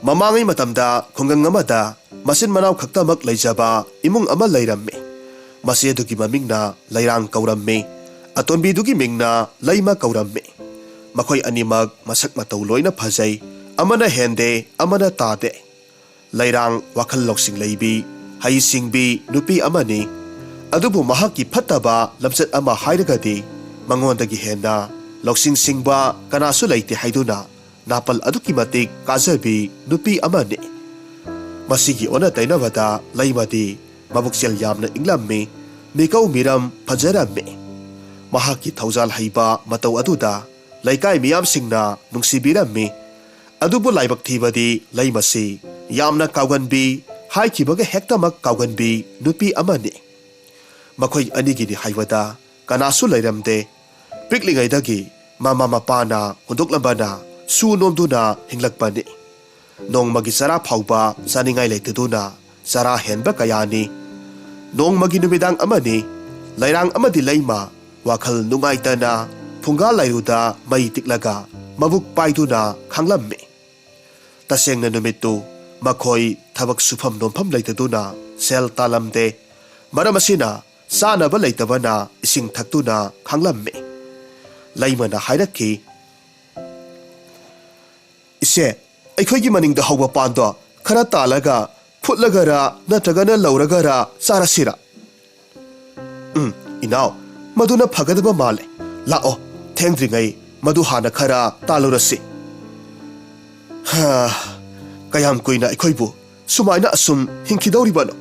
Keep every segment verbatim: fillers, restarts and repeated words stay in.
ꯃꯃꯥꯡꯉꯩ ꯃꯇꯝꯗ ꯈꯨꯡꯒꯪ ꯑꯃꯗ ꯃꯆꯤꯟ ꯃꯅꯥꯎ ꯈꯛꯇꯃꯛ ꯂꯩꯖꯕ ꯏꯃꯨꯡ ꯑꯃ ꯂꯩꯔꯝꯃꯤ꯫ ꯃꯆꯦꯗꯨꯒꯤ ꯃꯃꯤꯡꯅ ꯂꯩꯔꯥꯡ ꯀꯧꯔꯝꯃꯤ꯫ ꯑꯇꯣꯟꯕꯤꯗꯨꯒꯤ ꯃꯤꯡꯅ ꯂꯩꯃ ꯀꯧꯔꯝꯃꯤ꯫ ꯃꯈꯣꯏ ꯑꯅꯤꯃꯛ ꯃꯁꯛ ꯃꯇꯧ ꯂꯣꯏꯅ ꯐꯖꯩ꯫ ꯑꯃꯅ ꯍꯦꯟꯗꯦ, ꯑꯃꯅ ꯇꯥꯗꯦ꯫ ꯂꯩꯔꯥꯡ ꯋꯥꯈꯜ ꯂꯧꯁꯤꯡ ꯂꯩꯕꯤ, ꯍꯩꯁꯤꯡꯕꯤ ꯅꯨꯄꯤ ꯑꯃꯅꯤ꯫ ꯑꯗꯨꯕꯨ ꯃꯍꯥꯛꯀꯤ ꯐꯠꯇꯕ ꯂꯝꯆꯠ ꯑꯃ ꯍꯥꯏꯔꯒꯗꯤ, ꯃꯉꯣꯟꯗꯒꯤ ꯍꯦꯟꯅ ꯂꯧꯁꯤꯡ ꯁꯤꯡꯕ ꯀꯅꯥꯁꯨ ꯂꯩꯇꯦ ꯍꯥꯏꯗꯨꯅ ꯅꯥꯄꯜ ꯑꯗꯨꯛꯀꯤ ꯃꯇꯤꯛ ꯀꯥꯖꯕꯤ ꯅꯨꯄꯤ ꯑꯃꯅꯤ꯫ ꯃꯁꯤꯒꯤ ꯑꯣꯟꯅ ꯇꯩꯅꯕꯗ ꯂꯩꯃꯗꯤ ꯃꯕꯨꯛꯆꯦꯜ ꯌꯥꯝꯅ ꯏꯪꯂꯝꯃꯤ, ꯃꯤꯀꯧ ꯃꯤꯔꯝ ꯐꯖꯔꯝꯃꯤ꯫ ꯃꯍꯥꯛꯀꯤ ꯊꯧꯖꯥꯜ ꯍꯩꯕ ꯃꯇꯧ ꯑꯗꯨꯗ ꯂꯩꯀꯥꯏ ꯃꯤꯌꯥꯝꯁꯤꯡꯅ ꯅꯨꯡꯁꯤꯕꯤꯔꯝꯃꯤ꯫ ꯑꯗꯨꯕꯨ ꯂꯥꯏꯕꯛ ꯊꯤꯕꯗꯤ ꯂꯩꯃꯁꯤ ꯌꯥꯝꯅ ꯀꯥꯎꯒꯟꯕꯤ, ꯍꯥꯏꯈꯤꯕꯒ ꯍꯦꯛꯇꯃꯛ ꯀꯥꯎꯒꯟꯕꯤ ꯅꯨꯄꯤ ꯑꯃꯅꯤ꯫ ꯃꯈꯣꯏ ꯑꯅꯤꯒꯤꯗꯤ ꯍꯥꯏꯕꯗ ꯀꯅꯥꯁꯨ ꯂꯩꯔꯝꯗꯦ꯫ ꯄꯤꯛꯂꯤꯉꯩꯗꯒꯤ ꯃꯃꯥ ꯃꯄꯥꯅ ꯍꯨꯟꯗꯣꯛꯂꯝꯕꯅ ꯁꯨ ꯅꯣꯝꯗꯨꯅ ꯍꯤꯡꯂꯛꯄꯅꯤ꯫ ꯅꯣꯡꯃꯒꯤ ꯆꯔꯥ ꯐꯥꯎꯕ ꯆꯥꯅꯤꯡꯉꯥꯏ ꯂꯩꯇꯗꯨꯅ ꯆꯔꯥ ꯍꯦꯟꯕ ꯀꯌꯥꯅꯤ꯫ ꯅꯣꯡꯃꯒꯤ ꯅꯨꯃꯤꯗꯥꯡ ꯑꯃꯅꯤ, ꯂꯩꯔꯥꯡ ꯑꯃꯗꯤ ꯂꯩꯃ ꯋꯥꯈꯜ ꯅꯨꯡꯉꯥꯏꯇꯅ ꯐꯨꯡꯒꯥ ꯂꯥꯏꯔꯨꯗ ꯃꯩ ꯇꯤꯛꯂꯒ ꯃꯕꯨꯛ ꯄꯥꯏꯗꯨꯅ ꯈꯥꯡꯂꯝꯃꯤ꯫ ꯇꯁꯦꯡꯅ ꯅꯨꯃꯤꯠꯇꯨ ꯃꯈꯣꯏ ꯊꯕꯛ ꯁꯨꯐꯝ ꯅꯣꯝꯐꯝ ꯂꯩꯇꯗꯨꯅ ꯁꯦꯜ ꯇꯥꯜꯂꯝꯗꯦ꯫ ꯃꯔꯝ ꯑꯁꯤꯅ ꯆꯥꯅꯕ ꯂꯩꯇꯕꯅ ꯏꯁꯤꯡ ꯊꯛꯇꯨꯅ ꯈꯥꯡꯂꯝꯃꯤ꯫ ꯂꯩꯃꯅ ꯍꯥꯏꯔꯛꯈꯤ, "ꯏꯆꯦ, ꯑꯩꯈꯣꯏꯒꯤ ꯃꯅꯤꯡꯗ ꯍꯧꯕ ꯄꯥꯟꯗꯣ ꯈꯔ ꯇꯥꯜꯂꯒ ꯐꯨꯠꯂꯒꯔ ꯅꯠꯇ꯭ꯔꯒꯅ ꯂꯧꯔꯒꯔ ꯆꯥꯔꯁꯤꯔ?" "ꯎꯝ, ꯏꯅꯥꯎ, ꯃꯗꯨꯅ ꯐꯒꯗꯕ ꯃꯥꯜꯂꯦ꯫ ꯂꯥꯛꯑꯣ, ꯊꯦꯡꯗ꯭ꯔꯤꯉꯩ ꯃꯗꯨ ꯍꯥꯟꯅ ꯈꯔ ꯇꯥꯜꯂꯨꯔꯁꯤ꯫ ꯍꯥ, ꯀꯌꯥꯝ ꯀꯨꯏꯅ ꯑꯩꯈꯣꯏꯕꯨ ꯁꯨꯃꯥꯏꯅ ꯑꯁꯨꯝ ꯍꯤꯡꯈꯤꯗꯧꯔꯤꯕꯅꯣ?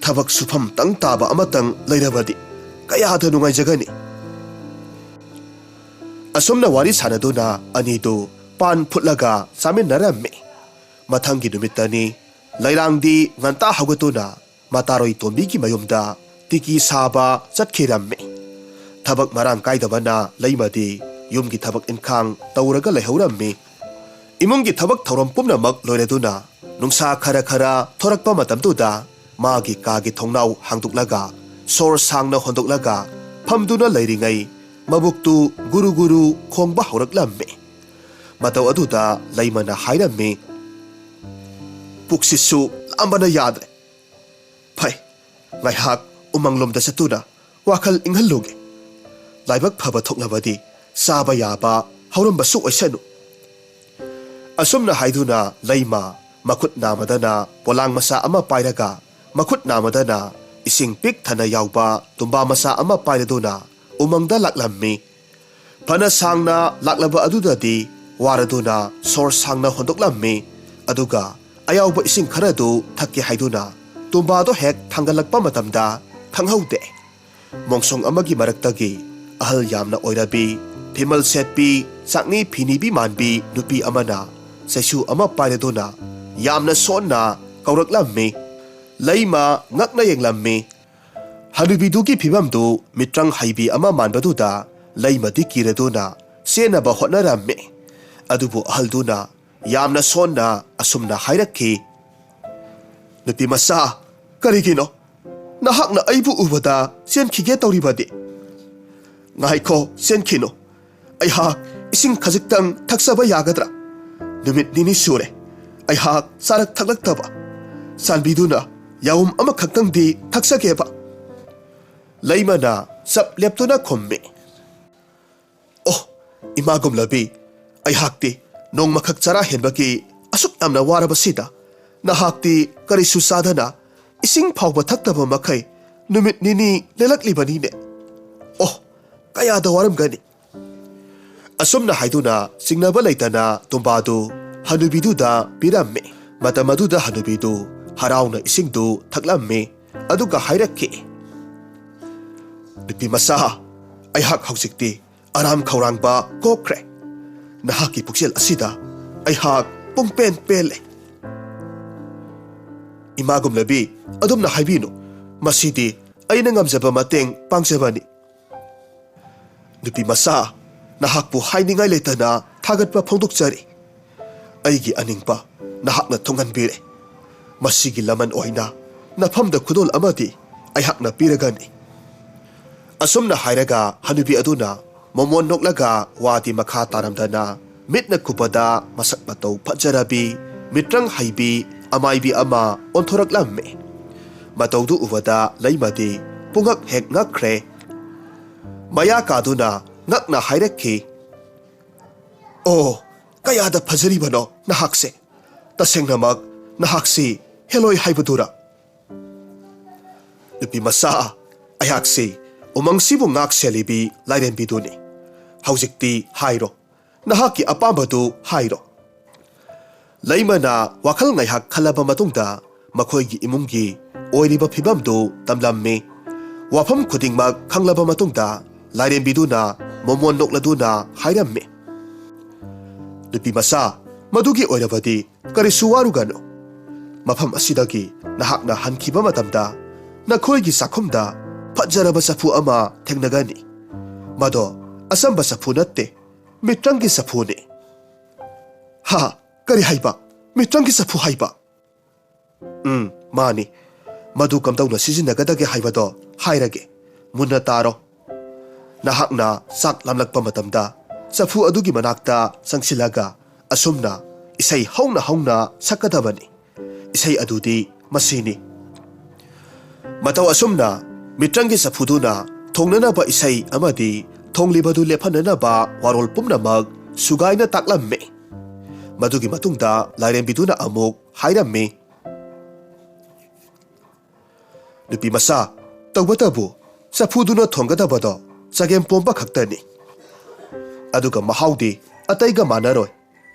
ꯊꯕꯛ ꯁꯨꯐꯝꯇꯪ ꯇꯥꯕ ꯑꯃꯇꯪ ꯂꯩꯔꯕꯗꯤ ꯀꯌꯥꯗ ꯅꯨꯡꯉꯥꯏꯖꯒꯅꯤ?" ꯑꯁꯨꯝꯅ ꯋꯥꯔꯤ ꯁꯥꯟꯅꯗꯨꯅ ꯑꯅꯤꯗꯨ ꯄꯥꯟ ꯐꯨꯠꯂꯒ ꯆꯥꯃꯤꯟꯅꯔꯝꯃꯤ꯫ ꯃꯊꯪꯒꯤ ꯅꯨꯃꯤꯠꯇꯅꯤ꯫ ꯂꯩꯔꯥꯡꯗꯤ ꯉꯟꯇꯥ ꯍꯧꯒꯠꯇꯨꯅ ꯃꯇꯥꯔꯣꯏ ꯇꯣꯝꯕꯤꯒꯤ ꯃꯌꯨꯝꯗ ꯇꯤꯀꯤ ꯁꯥꯕ ꯆꯠꯈꯤꯔꯝꯃꯤ꯫ ꯊꯕꯛ ꯃꯔꯥꯡ ꯀꯥꯏꯗꯕꯅ ꯂꯩꯃꯗꯤ ꯌꯨꯝꯒꯤ ꯊꯕꯛ ꯏꯟꯈꯥꯡ ꯇꯧꯔꯒ ꯂꯩꯍꯧꯔꯝꯃꯤ꯫ ꯏꯃꯨꯡꯒꯤ ꯊꯕꯛ ꯊꯧꯔꯝ ꯄꯨꯝꯅꯃꯛ ꯂꯣꯏꯔꯗꯨꯅ ꯅꯨꯡꯁꯥ ꯈꯔ ꯈꯔ ꯊꯣꯔꯛꯄ ꯃꯇꯝꯗꯨꯗ ꯃꯥꯒꯤ ꯀꯥꯒꯤ ꯊꯣꯡꯅꯥꯎ ꯍꯥꯡꯗꯣꯛꯂꯒ ꯁꯣꯔ ꯁꯥꯡꯅ ꯍꯣꯟꯗꯣꯛꯂꯒ ꯐꯝꯗꯨꯅ ꯂꯩꯔꯤꯉꯩ ꯃꯕꯨꯛꯇꯨ ꯒꯨꯔꯨ ꯒꯨꯔꯨ ꯈꯣꯡꯕ ꯍꯧꯔꯛꯂꯝꯃꯤ꯫ ꯃꯇꯧ ꯑꯗꯨꯗ ꯂꯩꯃꯅ ꯍꯥꯏꯔꯝꯃꯤ, ꯄꯨꯛꯁꯤꯁꯨ ꯂꯥꯝꯕꯅ ꯌꯥꯗ꯭ꯔꯦ꯫ ꯐꯩ, ꯉꯥꯏꯍꯥꯛ ꯎꯃꯪꯂꯣꯝꯗ ꯆꯠꯇꯨꯅ ꯋꯥꯈꯜ ꯏꯪꯍꯜꯂꯨꯒꯦ꯫ ꯂꯥꯏꯕꯛ ꯐꯕ ꯊꯣꯛꯂꯕꯗꯤ ꯆꯥꯕ ꯌꯥꯕ ꯍꯧꯔꯝꯕꯁꯨ ꯑꯣꯏꯁꯅꯨ꯫ ꯑꯁꯨꯝꯅ ꯍꯥꯏꯗꯨꯅ ꯂꯩꯃ ꯃꯈꯨꯠ ꯅꯥꯃꯗꯅ ꯄꯣꯂꯥꯡ ꯃꯆꯥ ꯑꯃ ꯄꯥꯏꯔꯒ, ꯃꯈꯨꯠ ꯅꯥꯃꯗꯅ ꯏꯁꯤꯡ ꯄꯤꯛ ꯊꯟꯅ ꯌꯥꯎꯕ ꯇꯨꯝꯕꯥ ꯃꯆꯥ ꯑꯃ ꯄꯥꯏꯔꯗꯨꯅ ꯎꯃꯪꯗ ꯂꯥꯛꯂꯝꯃꯤ꯫ ꯐꯅ ꯁꯥꯡꯅ ꯂꯥꯛꯂꯕ ꯑꯗꯨꯗꯗꯤ ꯋꯥꯔꯗꯨꯅ ꯁꯣꯔ ꯁꯥꯡꯅ ꯍꯣꯟꯗꯣꯛꯂꯝꯃꯤ꯫ ꯑꯗꯨꯒ ꯑꯌꯥꯎꯕ ꯏꯁꯤꯡ ꯈꯔꯗꯨ ꯊꯛꯀꯦ ꯍꯥꯏꯗꯨꯅ ꯇꯨꯝꯕꯥꯗꯣ ꯍꯦꯛ ꯊꯥꯡꯒꯠꯂꯛꯄ ꯃꯇꯝꯗ ꯈꯪꯍꯧꯗꯦ꯫ ꯃꯣꯡꯁꯣꯡ ꯑꯃꯒꯤ ꯃꯔꯛꯇꯒꯤ ꯑꯍꯜ ꯌꯥꯝꯅ ꯑꯣꯏꯔꯕꯤ, ꯐꯤꯃꯜ ꯁꯦꯠꯄꯤ, ꯆꯥꯛꯅꯤ ꯐꯤꯅꯤꯕꯤ ꯃꯥꯟꯕꯤ ꯅꯨꯄꯤ ꯑꯃꯅ ꯆꯩꯁꯨ ꯑꯃ ꯄꯥꯏꯔꯗꯨꯅ ꯌꯥꯝꯅ ꯁꯣꯟꯅ ꯀꯧꯔꯛꯂꯝꯃꯤ꯫ ꯂꯩꯃ ꯉꯛꯅ ꯌꯦꯡꯂꯝꯃꯤ꯫ ꯍꯅꯨꯕꯤꯗꯨꯒꯤ ꯐꯤꯕꯝꯗꯨ ꯃꯤꯇ꯭ꯔꯪ ꯍꯩꯕꯤ ꯑꯃ ꯃꯥꯟꯕꯗꯨꯗ ꯂꯩꯃꯗꯤ ꯀꯤꯔꯗꯨꯅ ꯆꯦꯟꯅꯕ ꯍꯣꯠꯅꯔꯝꯃꯤ꯫ ꯑꯗꯨꯕꯨ ꯑꯍꯜꯗꯨꯅ ꯌꯥꯝꯅ ꯁꯣꯟꯅ ꯑꯁꯨꯝꯅ ꯍꯥꯏꯔꯛꯈꯤ, "ꯅꯨꯄꯤ ꯃꯆꯥ, ꯀꯔꯤꯒꯤꯅꯣ ꯅꯍꯥꯛꯅ ꯑꯩꯕꯨ ꯎꯕꯗ ꯆꯦꯟꯈꯤꯒꯦ ꯇꯧꯔꯤꯕꯗꯤ? ꯉꯥꯏꯈꯣ, ꯆꯦꯟꯈꯤꯅꯨ꯫ ꯑꯩꯍꯥꯛ ꯏꯁꯤꯡ ꯈꯖꯤꯛꯇꯪ ꯊꯛꯆꯕ ꯌꯥꯒꯗ꯭ꯔꯥ? ꯅꯨꯃꯤꯠ ꯅꯤꯅꯤ ꯁꯨꯔꯦ ꯑꯩꯍꯥꯛ ꯆꯥꯔꯛ ꯊꯛꯂꯛꯇꯕ꯫ ꯆꯥꯟꯕꯤꯗꯨꯅ ꯌꯥꯋꯨꯝ ꯑꯃꯈꯛꯇꯪꯗꯤ ꯊꯛꯆꯒꯦꯕ"꯫ ꯂꯩꯃꯅ ꯆꯞ ꯂꯦꯞꯇꯨꯅ ꯈꯨꯝꯃꯤ, "ꯑꯣ, ꯏꯃꯥ ꯒꯨꯝꯂꯕꯤ, ꯑꯩꯍꯥꯛꯇꯤ ꯅꯣꯡꯃꯈꯛ ꯆꯔꯥ ꯍꯦꯟꯕꯒꯤ ꯑꯁꯨꯛ ꯌꯥꯝꯅ ꯋꯥꯔꯕꯁꯤꯗ ꯅꯍꯥꯛꯇꯤ ꯀꯔꯤꯁꯨ ꯆꯥꯗꯅ ꯏꯁꯤꯡ ꯐꯥꯎꯕ ꯊꯛꯇꯕ ꯃꯈꯩ ꯅꯨꯃꯤꯠ ꯅꯤꯅꯤ ꯂꯦꯜꯂꯛꯂꯤꯕꯅꯤꯅꯦ꯫ ꯑꯣ, ꯀꯌꯥꯗ ꯋꯥꯔꯝꯒꯅꯤ"꯫ ꯑꯁꯨꯝꯅ ꯍꯥꯏꯗꯨꯅ ꯆꯤꯡꯅꯕ ꯂꯩꯇꯅ ꯇꯨꯝꯕꯥꯗꯨ ꯍꯅꯨꯕꯤꯗꯨꯗ ꯄꯤꯔꯝꯃꯤ꯫ ꯃꯇꯝ ꯑꯗꯨꯗ ꯍꯅꯨꯕꯤꯗꯨ ꯍꯔꯥꯎꯅ ꯏꯁꯤꯡꯗꯨ ꯊꯛꯂꯝꯃꯤ꯫ ꯑꯗꯨꯒ ꯍꯥꯏꯔꯛꯈꯤ, "ꯅꯨꯄꯤ ꯃꯆꯥ, ꯑꯩꯍꯥꯛ ꯍꯧꯖꯤꯛꯇꯤ ꯑꯔꯥꯝ ꯈꯧꯔꯥꯡꯕ ꯀꯣꯛꯈ꯭ꯔꯦ꯫ ꯅꯍꯥꯛꯀꯤ ꯄꯨꯛꯆꯦꯜ ꯑꯁꯤꯗ ꯑꯩꯍꯥꯛ ꯄꯨꯡꯄꯦꯟ ꯄꯦꯜꯂꯦ"꯫ "ꯏꯃꯥ ꯒꯨꯝꯂꯕꯤ, ꯑꯗꯨꯝꯅ ꯍꯥꯏꯕꯤꯅꯨ꯫ ꯃꯁꯤꯗꯤ ꯑꯩꯅ ꯉꯝꯖꯕ ꯃꯇꯦꯡ ꯄꯥꯡꯖꯕꯅꯤ"꯫ "ꯅꯨꯄꯤ ꯃꯆꯥ, ꯅꯍꯥꯛꯄꯨ ꯍꯥꯏꯅꯤꯡꯉꯥꯏ ꯂꯩꯇꯅ ꯊꯥꯒꯠꯄ ꯐꯣꯡꯗꯣꯛꯆꯔꯤ꯫ ꯑꯩꯒꯤ ꯑꯅꯤꯡꯕ ꯅꯍꯥꯛꯅ ꯊꯨꯡꯍꯟꯕꯤꯔꯦ꯫ ꯃꯁꯤꯒꯤ ꯂꯃꯟ ꯑꯣꯏꯅ ꯅꯐꯝꯗ ꯈꯨꯗꯣꯜ ꯑꯃꯗꯤ ꯑꯩꯍꯥꯛꯅ ꯄꯤꯔꯒꯅꯤ"꯫ ꯑꯁꯨꯝꯅ ꯍꯥꯏꯔꯒ ꯍꯅꯨꯕꯤ ꯑꯗꯨꯅ ꯃꯣꯃꯣꯟ ꯅꯣꯛꯂꯒ ꯋꯥꯗꯤ ꯃꯈꯥ ꯇꯥꯔꯝꯗꯅ ꯃꯤꯠꯅ ꯀꯨꯞꯄꯗ ꯃꯁꯛ ꯃꯇꯧ ꯐꯖꯔꯕꯤ, ꯃꯤꯇ꯭ꯔꯪ ꯍꯩꯕꯤ ꯑꯃꯥꯏꯕꯤ ꯑꯃ ꯑꯣꯟꯊꯣꯔꯛꯂꯝꯃꯤ꯫ ꯃꯇꯧꯗꯨ ꯎꯕꯗ ꯂꯩꯃꯗꯤ ꯄꯨꯡꯉꯛ ꯍꯦꯛ ꯉꯛꯈ꯭ꯔꯦ꯫ ꯃꯌꯥ ꯀꯥꯗꯨꯅ ꯉꯛꯅ ꯍꯥꯏꯔꯛꯈꯤ, "ꯑꯣ, ꯀꯌꯥꯗ ꯐꯖꯔꯤꯕꯅꯣ ꯅꯍꯥꯛꯁꯦ! ꯇꯁꯦꯡꯅꯃꯛ ꯅꯍꯥꯛꯁꯤ ꯍꯦꯂꯣꯏ ꯍꯥꯏꯕꯗꯨꯔꯥ?" "ꯅꯨꯄꯤ ꯃꯆꯥ, ꯑꯩꯍꯥꯛꯁꯤ ꯎꯃꯪꯁꯤꯕꯨ ꯉꯥꯛ ꯁꯦꯜꯂꯤꯕꯤ ꯂꯥꯏꯔꯦꯝꯕꯤꯗꯨꯅꯤ꯫ ꯍꯧꯖꯤꯛꯇꯤ ꯍꯥꯏꯔꯣ, ꯅꯍꯥꯛꯀꯤ ꯑꯄꯥꯝꯕꯗꯨ ꯍꯥꯏꯔꯣ꯫" ꯂꯩꯃꯅ ꯋꯥꯈꯜ ꯉꯥꯏꯍꯥꯛ ꯈꯜꯂꯕ ꯃꯇꯨꯡꯗ ꯃꯈꯣꯏꯒꯤ ꯏꯃꯨꯡꯒꯤ ꯑꯣꯏꯔꯤꯕ ꯐꯤꯕꯝꯗꯨ ꯇꯝꯂꯝꯃꯤ꯫ ꯋꯥꯐꯝ ꯈꯨꯗꯤꯡꯃꯛ ꯈꯪꯂꯕ ꯃꯇꯨꯡꯗ ꯂꯥꯏꯔꯦꯝꯕꯤꯗꯨꯅ ꯃꯣꯃꯣꯟ ꯅꯣꯛꯂꯗꯨꯅ ꯍꯥꯏꯔꯝꯃꯤ, "ꯅꯨꯄꯤ ꯃꯆꯥ, ꯃꯗꯨꯒꯤ ꯑꯣꯏꯔꯕꯗꯤ ꯀꯔꯤꯁꯨ ꯋꯥꯔꯨꯒꯅꯨ꯫ ꯃꯐꯝ ꯑꯁꯤꯗꯒꯤ ꯅꯍꯥꯛꯅ ꯍꯟꯈꯤꯕ ꯃꯇꯝꯗ ꯅꯈꯣꯏꯒꯤ ꯆꯥꯛꯈꯨꯝꯗ ꯐꯖꯔꯕ ꯆꯐꯨ ꯑꯃ ꯊꯦꯡꯅꯒꯅꯤ꯫ ꯃꯗꯣ ꯑꯆꯝꯕ ꯆꯐꯨ ꯅꯠꯇꯦ, ꯃꯤꯇ꯭ꯔꯪꯒꯤ ꯆꯐꯨꯅꯤ꯫" "ꯍꯥ? ꯀꯔꯤ ꯍꯥꯏꯕ? ꯃꯤꯇ꯭ꯔꯪꯒꯤ ꯆꯐꯨ ꯍꯥꯏꯕ?" "ꯎꯝ, ꯃꯥꯅꯤ꯫ ꯃꯗꯨ ꯀꯝꯗꯧꯅ ꯁꯤꯖꯤꯟꯅꯒꯗꯒꯦ ꯍꯥꯏꯕꯗꯣ ꯍꯥꯏꯔꯒꯦ꯫ ꯃꯨꯟꯅ ꯇꯥꯔꯣ꯫ ꯅꯍꯥꯛꯅ ꯆꯥꯛ ꯂꯥꯝꯂꯛꯄ ꯃꯇꯝꯗ ꯆꯐꯨ ꯑꯗꯨꯒꯤ ꯃꯅꯥꯛꯇ ꯆꯪꯁꯤꯜꯂꯒ ꯑꯁꯨꯝꯅ ꯏꯁꯩ ꯍꯧꯅ ꯍꯧꯅ ꯁꯛꯀꯗꯕꯅꯤ꯫ ꯏꯁꯩ ꯑꯗꯨꯗꯤ ꯃꯁꯤꯅꯤ꯫" ꯃꯇꯧ ꯑꯁꯨꯝꯅ ꯃꯤꯇ꯭ꯔꯪꯒꯤ ꯆꯐꯨꯗꯨꯅ ꯊꯣꯡꯅꯅꯕ ꯏꯁꯩ ꯑꯃꯗꯤ ꯊꯣꯡꯂꯤꯕꯗꯨ ꯂꯦꯞꯍꯟꯅꯅꯕ ꯋꯥꯔꯣꯜ ꯄꯨꯝꯅꯃꯛ ꯁꯨꯒꯥꯏꯅ ꯇꯥꯛꯂꯝꯃꯤ꯫ ꯃꯗꯨꯒꯤ ꯃꯇꯨꯡꯗ ꯂꯥꯏꯔꯦꯝꯕꯤꯗꯨꯅ ꯑꯃꯨꯛ ꯍꯥꯏꯔꯝꯃꯤ, "ꯅꯨꯄꯤ ꯃꯆꯥ, ꯇꯧꯕꯇꯕꯨ ꯆꯐꯨꯗꯨꯅ ꯊꯣꯡꯒꯗꯕꯗꯣ ꯆꯒꯦꯝ ꯄꯣꯝꯕ ꯈꯛꯇꯅꯤ꯫ ꯑꯗꯨꯒ ꯃꯍꯥꯎꯗꯤ ꯑꯇꯩꯒ ꯃꯥꯟꯅꯔꯣꯏ꯫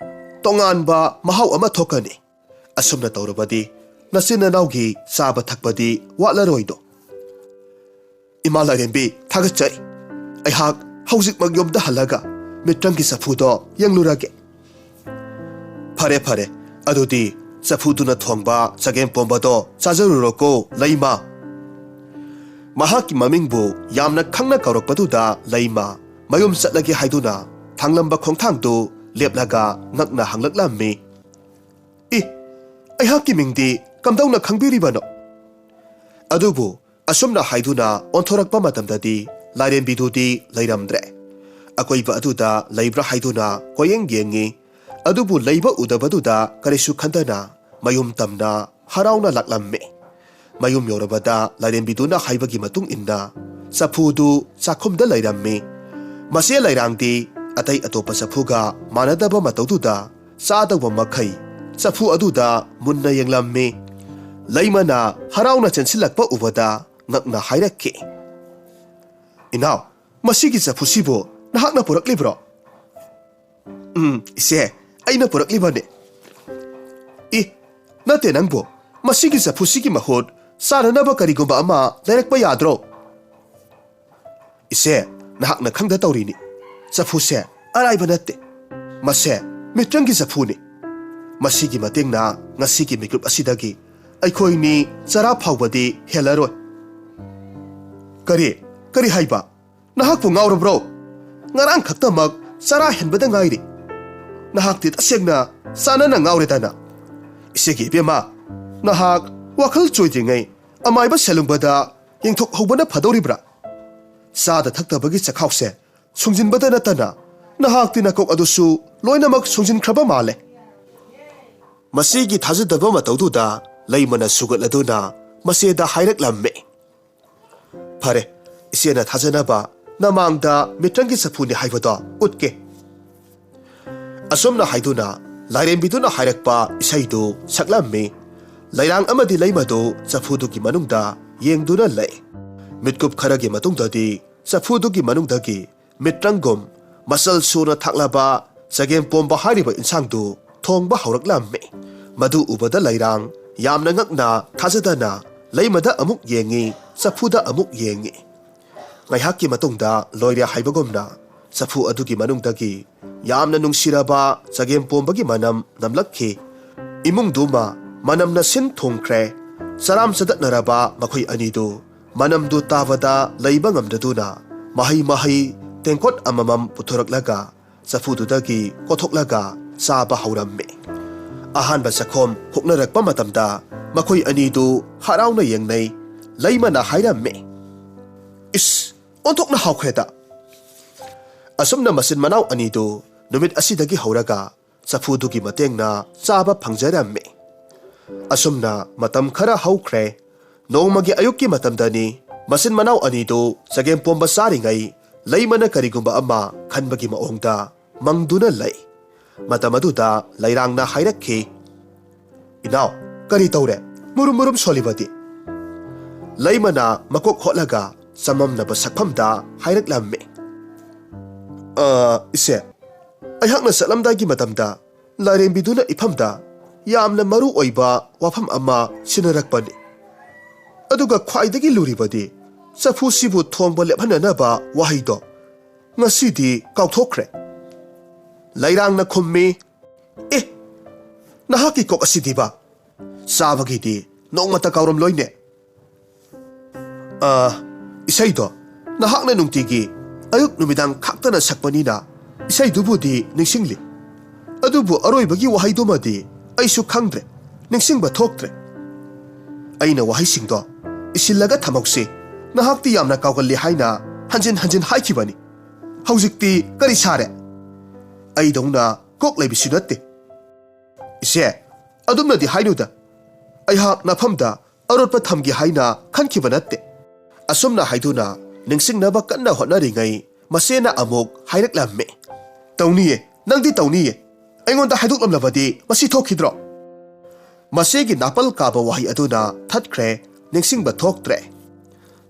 ꯇꯣꯉꯥꯟꯕ ꯃꯍꯥꯎ ꯑꯃ ꯊꯣꯛꯀꯅꯤ꯫ ꯑꯁꯨꯝꯅ ꯇꯧꯔꯕꯗꯤ ꯅꯆꯤꯟ ꯅꯅꯥꯎꯒꯤ ꯆꯥꯕ ꯊꯛꯄꯗꯤ ꯋꯥꯠꯂꯔꯣꯏꯗꯣ꯫" "ꯏꯃꯥ ꯂꯥꯏꯔꯦꯝꯕꯤ, ꯊꯥꯒꯠꯆꯔꯤ꯫ ꯑꯩꯍꯥꯛ ꯍꯧꯖꯤꯛꯃꯛ ꯌꯨꯝꯗ ꯍꯜꯂꯒ ꯃꯤꯇ꯭ꯔꯪꯒꯤ ꯆꯐꯨꯗꯣ ꯌꯦꯡꯂꯨꯔꯒꯦ꯫" "ꯐꯔꯦ, ꯐꯔꯦ꯫ ꯑꯗꯨꯗꯤ ꯆꯐꯨꯗꯨꯅ ꯊꯣꯡꯕ ꯆꯒꯦꯝ ꯄꯣꯝꯕꯗꯣ ꯆꯥꯖꯔꯨꯔꯣꯀꯣ, ꯂꯩꯃ꯫" ꯃꯍꯥꯛꯀꯤ ꯃꯃꯤꯡꯕꯨ ꯌꯥꯝꯅ ꯈꯪꯅ ꯀꯧꯔꯛꯄꯗꯨꯗ ꯂꯩꯃ ꯃꯌꯨꯝ ꯆꯠꯂꯒꯦ ꯍꯥꯏꯗꯨꯅ ꯊꯥꯡꯂꯝꯕ ꯈꯣꯡꯊꯥꯡꯗꯨ ꯂꯦꯞꯂꯒ ꯉꯛꯅ ꯍꯪꯂꯛꯂꯝꯃꯤ, "ꯏ, ꯑꯩꯍꯥꯛꯀꯤ ꯃꯤꯡꯗꯤ ꯀꯝꯗꯧꯅ ꯈꯪꯕꯤꯔꯤꯕꯅꯣ?" ꯑꯗꯨꯕꯨ ꯑꯁꯨꯝꯅ ꯍꯥꯏꯗꯨꯅ ꯑꯣꯟꯊꯣꯔꯛꯄ ꯃꯇꯝꯗꯗꯤ ꯂꯥꯏꯔꯦꯝꯕꯤꯗꯨꯗꯤ ꯂꯩꯔꯝꯗ꯭ꯔꯦ꯫ ꯑꯀꯣꯏꯕ ꯑꯗꯨꯗ ꯂꯩꯕ꯭ꯔꯥ ꯍꯥꯏꯗꯨꯅ ꯀꯣꯏꯌꯦꯡ ꯌꯦꯡꯉꯤ꯫ ꯑꯗꯨꯕꯨ ꯂꯩꯕ ꯎꯗꯕꯗꯨꯗ ꯀꯔꯤꯁꯨ ꯈꯟꯗꯅ ꯃꯌꯨꯝ ꯇꯝꯅ ꯍꯔꯥꯎꯅ ꯂꯥꯛꯂꯝꯃꯤ꯫ ꯃꯌꯨꯝ ꯌꯧꯔꯕꯗ ꯂꯥꯏꯔꯦꯝꯕꯤꯗꯨꯅ ꯍꯥꯏꯕꯒꯤ ꯃꯇꯨꯡ ꯏꯟꯅ ꯆꯐꯨꯗꯨ ꯆꯥꯛꯈꯨꯝꯗ ꯂꯩꯔꯝꯃꯤ꯫ ꯃꯁꯦ ꯂꯩꯔꯥꯡꯗꯤ ꯑꯇꯩ ꯑꯇꯣꯞꯄ ꯆꯐꯨꯒ ꯃꯥꯟꯅꯗꯕ ꯃꯇꯧꯗꯨꯗ ꯆꯥꯗꯧꯕ ꯃꯈꯩ ꯆꯐꯨ ꯑꯗꯨꯗ ꯃꯨꯟꯅ ꯌꯦꯡꯂꯝꯃꯤ꯫ ꯂꯩꯃꯅ ꯍꯔꯥꯎꯅ ꯆꯦꯟꯁꯤꯜꯂꯛꯄ ꯎꯕꯗ ꯉꯛꯅ ꯍꯥꯏꯔꯛꯈꯤ, "ꯏꯅꯥꯎ, ꯃꯁꯤꯒꯤ ꯆꯐꯨꯁꯤꯕꯨ ꯅꯍꯥꯛꯅ ꯄꯨꯔꯛꯂꯤꯕ꯭ꯔꯣ?" "ꯎꯝ, ꯏꯆꯦ, ꯑꯩꯅ ꯄꯨꯔꯛꯂꯤꯕꯅꯦ꯫" "ꯏ, ꯅꯠꯇꯦ ꯅꯪꯕꯨ, ꯃꯁꯤꯒꯤ ꯆꯐꯨꯁꯤꯒꯤ ꯃꯍꯨꯠ ꯆꯥꯅꯅꯕ ꯀꯔꯤꯒꯨꯝꯕ ꯑꯃ ꯂꯩꯔꯛꯄ ꯌꯥꯗ꯭ꯔꯣ?" "ꯏꯆꯦ, ꯅꯍꯥꯛꯅ ꯈꯪꯗ ꯇꯧꯔꯤꯅꯤ꯫ ꯆꯐꯨꯁꯦ ꯑꯔꯥꯏꯕ ꯅꯠꯇꯦ꯫ ꯃꯁꯦ ꯃꯤꯇ꯭ꯔꯪꯒꯤ ꯆꯐꯨꯅꯤ꯫ ꯃꯁꯤꯒꯤ ꯃꯇꯦꯡꯅ ꯉꯁꯤꯒꯤ ꯃꯤꯀꯨꯞ ꯑꯁꯤꯗꯒꯤ ꯑꯩꯈꯣꯏꯅꯤ ꯆꯔꯥ ꯐꯥꯎꯕꯗꯤ ꯍꯦꯜꯂꯔꯣꯏ꯫" "ꯀꯔꯤ? ꯀꯔꯤ ꯍꯥꯏꯕ? ꯅꯍꯥꯛꯄꯨ ꯉꯥꯎꯔꯕ꯭ꯔꯣ? ꯉꯔꯥꯡ ꯈꯛꯇꯃꯛ ꯆꯔꯥ ꯍꯦꯟꯕꯗ ꯉꯥꯏꯔꯤ꯫ ꯅꯍꯥꯛꯇꯤ ꯇꯁꯦꯡꯅ ꯆꯥꯅꯅ ꯉꯥꯎꯔꯦꯗꯅ꯫" "ꯏꯆꯦꯒꯤ ꯏꯕꯦꯝꯃ, ꯅꯍꯥꯛ ꯋꯥꯈꯜ ꯆꯣꯏꯗ꯭ꯔꯤꯉꯩ ꯑꯃꯥꯏꯕ ꯁꯦꯂꯨꯡꯕꯗ ꯌꯦꯡꯊꯣꯛꯍꯧꯕꯅ ꯐꯗꯧꯔꯤꯕ꯭ꯔꯥ? ꯆꯥꯗ ꯊꯛꯇꯕꯒꯤ ꯆꯈꯥꯎꯁꯦ ꯁꯨꯡꯖꯤꯟꯕꯗ ꯅꯠꯇꯅ ꯅꯍꯥꯛꯇꯤ ꯅꯀꯣꯛ ꯑꯗꯨꯁꯨ ꯂꯣꯏꯅꯃꯛ ꯁꯨꯡꯖꯤꯟꯈ꯭ꯔꯕ ꯃꯥꯜꯂꯦ꯫" ꯃꯁꯤꯒꯤ ꯊꯥꯖꯗꯕ ꯃꯇꯧꯗꯨꯗ ꯂꯩꯃꯅ ꯁꯨꯒꯠꯂꯗꯨꯅ ꯃꯆꯦꯗ ꯍꯥꯏꯔꯛꯂꯝꯃꯤ, "ꯐꯔꯦ, ꯏꯆꯦꯅ ꯊꯥꯖꯅꯕ ꯅꯃꯥꯡꯗ ꯃꯤꯇ꯭ꯔꯪꯒꯤ ꯆꯐꯨꯅꯤ ꯍꯥꯏꯕꯗꯣ ꯎꯠꯀꯦ꯫" ꯑꯁꯨꯝꯅ ꯍꯥꯏꯗꯨꯅ ꯂꯥꯏꯔꯦꯝꯕꯤꯗꯨꯅ ꯍꯥꯏꯔꯛꯄ ꯏꯁꯩꯗꯨ ꯁꯛꯂꯝꯃꯤ꯫ ꯂꯩꯔꯥꯡ ꯑꯃꯗꯤ ꯂꯩꯃꯗꯨ ꯆꯐꯨꯗꯨꯒꯤ ꯃꯅꯨꯡꯗ ꯌꯦꯡꯗꯨꯅ ꯂꯩ꯫ ꯃꯤꯠꯀꯨꯞ ꯈꯔꯒꯤ ꯃꯇꯨꯡꯗꯗꯤ ꯆꯐꯨꯗꯨꯒꯤ ꯃꯅꯨꯡꯗꯒꯤ ꯃꯤꯇ꯭ꯔꯪꯒꯨꯝ ꯃꯆꯜ ꯁꯨꯅ ꯊꯥꯛꯂꯕ ꯆꯒꯦꯝ ꯄꯣꯝꯕ ꯍꯥꯏꯔꯤꯕ ꯏꯟꯁꯥꯡꯗꯨ ꯊꯣꯡꯕ ꯍꯧꯔꯛꯂꯝꯃꯤ꯫ ꯃꯗꯨ ꯎꯕꯗ ꯂꯩꯔꯥꯡ ꯌꯥꯝꯅ ꯉꯛꯅ ꯊꯥꯖꯗꯅ ꯂꯩꯃꯗ ꯑꯃꯨꯛ ꯌꯦꯡꯉꯤ, ꯆꯐꯨꯗ ꯑꯃꯨꯛ ꯌꯦꯡꯉꯤ꯫ ꯉꯥꯏꯍꯥꯛꯀꯤ ꯃꯇꯨꯡꯗ ꯂꯣꯏꯔꯦ ꯍꯥꯏꯕꯒꯨꯝꯅ ꯆꯐꯨ ꯑꯗꯨꯒꯤ ꯃꯅꯨꯡꯗꯒꯤ ꯌꯥꯝꯅ ꯅꯨꯡꯁꯤꯔꯕ ꯆꯒꯦꯝ ꯄꯣꯝꯕꯒꯤ ꯃꯅꯝ ꯅꯝꯂꯛꯈꯤ꯫ ꯏꯃꯨꯡꯗꯨꯃ ꯃꯅꯝꯅ ꯁꯤꯟ ꯊꯨꯡꯈ꯭ꯔꯦ꯫ ꯆꯔꯥꯝ ꯆꯗꯠꯅꯔꯕ ꯃꯈꯣꯏ ꯑꯅꯤꯗꯨ ꯃꯅꯝꯗꯨ ꯇꯥꯕꯗ ꯂꯩꯕ ꯉꯝꯗꯗꯨꯅ ꯃꯍꯩ ꯃꯍꯩ ꯇꯦꯡꯀꯣꯠ ꯑꯃꯃꯝ ꯄꯨꯊꯣꯔꯛꯂꯒ ꯆꯐꯨꯗꯨꯗꯒꯤ ꯀꯣꯊꯣꯛꯂꯒ ꯆꯥꯕ ꯍꯧꯔꯝꯃꯤ꯫ ꯑꯍꯥꯟꯕ ꯆꯈꯣꯝ ꯍꯨꯛꯅꯔꯛꯄ ꯃꯇꯝꯗ ꯃꯈꯣꯏ ꯑꯅꯤꯗꯨ ꯍꯔꯥꯎꯅ ꯌꯦꯡꯅꯩ꯫ ꯂꯩꯃꯅ ꯍꯥꯏꯔꯝꯃꯤ, "ꯏꯁ, ꯑꯣꯟꯊꯣꯛꯅ ꯍꯥꯎꯈ꯭ꯔꯦꯗ!" ꯑꯁꯨꯝꯅ ꯃꯆꯤꯟ ꯃꯅꯥꯎ ꯑꯅꯤꯗꯨ ꯅꯨꯃꯤꯠ ꯑꯁꯤꯗꯒꯤ ꯍꯧꯔꯒ ꯆꯐꯨꯗꯨꯒꯤ ꯃꯇꯦꯡꯅ ꯆꯥꯕ ꯐꯪꯖꯔꯝꯃꯤ꯫ ꯑꯁꯨꯝꯅ ꯃꯇꯝ ꯈꯔ ꯍꯧꯈ꯭ꯔꯦ꯫ ꯅꯣꯡꯃꯒꯤ ꯑꯌꯨꯛꯀꯤ ꯃꯇꯝꯗꯅꯤ꯫ ꯃꯆꯤꯟ ꯃꯅꯥꯎ ꯑꯅꯤꯗꯨ ꯆꯒꯦꯝꯄꯣꯝꯕ ꯆꯥꯔꯤꯉꯩ ꯂꯩꯃꯅ ꯀꯔꯤꯒꯨꯝꯕ ꯑꯃ ꯈꯟꯕꯒꯤ ꯃꯑꯣꯡꯗ ꯃꯪꯗꯨꯅ ꯂꯩ꯫ ꯃꯇꯝ ꯑꯗꯨꯗ ꯂꯩꯔꯥꯡꯅ ꯍꯥꯏꯔꯛꯈꯤ, "ꯏꯅꯥꯎ, ꯀꯔꯤ ꯇꯧꯔꯦ? ꯃꯨꯔꯨꯝ ꯃꯨꯔꯨꯝ ꯁꯣꯜꯂꯤꯕꯗꯤ?" ꯂꯩꯃꯅ ꯃꯀꯣꯛ ꯍꯣꯠꯂꯒ ꯆꯃꯝꯅꯕ ꯁꯛꯐꯝꯗ ꯍꯥꯏꯔꯛꯂꯝꯃꯤ, "ꯑ, ꯏꯆꯦ, ꯑꯩꯍꯥꯛꯅ ꯆꯠꯂꯝꯗꯥꯏꯒꯤ ꯃꯇꯝꯗ ꯂꯥꯏꯔꯦꯝꯕꯤꯗꯨꯅ ꯏꯐꯝꯗ ꯌꯥꯝꯅ ꯃꯔꯨ ꯑꯣꯏꯕ ꯋꯥꯐꯝ ꯑꯃ ꯁꯤꯟꯅꯔꯛꯄꯅꯤ꯫ ꯑꯗꯨꯒ ꯈ꯭ꯋꯥꯏꯗꯒꯤ ꯂꯨꯔꯤꯕꯗꯤ ꯆꯐꯨꯁꯤꯕꯨ ꯊꯣꯡꯕ ꯂꯦꯞꯍꯟꯅꯅꯕ ꯋꯥꯍꯩꯗꯣ ꯉꯁꯤꯗꯤ ꯀꯥꯎꯊꯣꯛꯈ꯭ꯔꯦ꯫" ꯂꯩꯔꯥꯡꯅ ꯈꯨꯝꯃꯤ, "ꯑꯦ, ꯅꯍꯥꯛꯀꯤ ꯀꯣꯛ ꯑꯁꯤꯗꯤꯕ ꯆꯥꯕꯒꯤꯗꯤ ꯅꯣꯡꯃꯇ ꯀꯥꯎꯔꯝꯂꯣꯏꯅꯦ꯫" "ꯑ, ꯏꯁꯩꯗꯣ ꯅꯍꯥꯛꯅ ꯅꯨꯡꯇꯤꯒꯤ ꯑꯌꯨꯛ ꯅꯨꯃꯤꯗꯥꯡ ꯈꯥꯛꯇꯅ ꯁꯛꯄꯅꯤꯅ ꯏꯁꯩꯗꯨꯕꯨꯗꯤ ꯅꯤꯡꯁꯤꯡꯂꯤ꯫ ꯑꯗꯨꯕꯨ ꯑꯔꯣꯏꯕꯒꯤ ꯋꯥꯍꯩꯗꯨꯃꯗꯤ ꯑꯩꯁꯨ ꯈꯪꯗ꯭ꯔꯦ, ꯅꯤꯡꯁꯤꯡꯕ ꯊꯣꯛꯇ꯭ꯔꯦ꯫ ꯑꯩꯅ ꯋꯥꯍꯩꯁꯤꯡꯗꯣ ꯏꯁꯤꯜꯂꯒ ꯊꯝꯍꯧꯁꯤ, ꯅꯍꯥꯛꯇꯤ ꯌꯥꯝꯅ ꯀꯥꯎꯒꯜꯂꯤ ꯍꯥꯏꯅ ꯍꯟꯖꯤꯟ ꯍꯟꯖꯤꯟ ꯍꯥꯏꯈꯤꯕꯅꯤ꯫ ꯍꯧꯖꯤꯛꯇꯤ ꯀꯔꯤ ꯁꯥꯔꯦ?" "ꯑꯩꯗꯧꯅ ꯀꯣꯛ ꯂꯩꯕꯤꯁꯨ ꯅꯠꯇꯦ꯫" "ꯏꯆꯦ, ꯑꯗꯨꯝꯅꯗꯤ ꯍꯥꯏꯅꯨꯗ꯫ ꯑꯩꯍꯥꯛ ꯅꯐꯝꯗ ꯑꯔꯣꯠꯄ ꯊꯝꯒꯦ ꯍꯥꯏꯅ ꯈꯟꯈꯤꯕ ꯅꯠꯇꯦ꯫" ꯑꯁꯨꯝꯅ ꯍꯥꯏꯗꯨꯅ ꯅꯤꯡꯁꯤꯡꯅꯕ ꯀꯟꯅ ꯍꯣꯠꯅꯔꯤꯉꯩ ꯃꯆꯦꯅ ꯑꯃꯨꯛ ꯍꯥꯏꯔꯛꯂꯝꯃꯤ, "ꯇꯧꯅꯤꯌꯦ, ꯅꯪꯗꯤ ꯇꯧꯅꯤꯌꯦ꯫ ꯑꯩꯉꯣꯟꯗ ꯍꯥꯏꯗꯣꯛꯂꯝꯂꯕꯗꯤ ꯃꯁꯤ ꯊꯣꯛꯈꯤꯗ꯭ꯔꯣ?" ꯃꯆꯦꯒꯤ ꯅꯥꯄꯜ ꯀꯥꯕ ꯋꯥꯍꯩ ꯑꯗꯨꯅ ꯊꯠꯈ꯭ꯔꯦ, ꯅꯤꯡꯁꯤꯡꯕ ꯊꯣꯛꯇ꯭ꯔꯦ꯫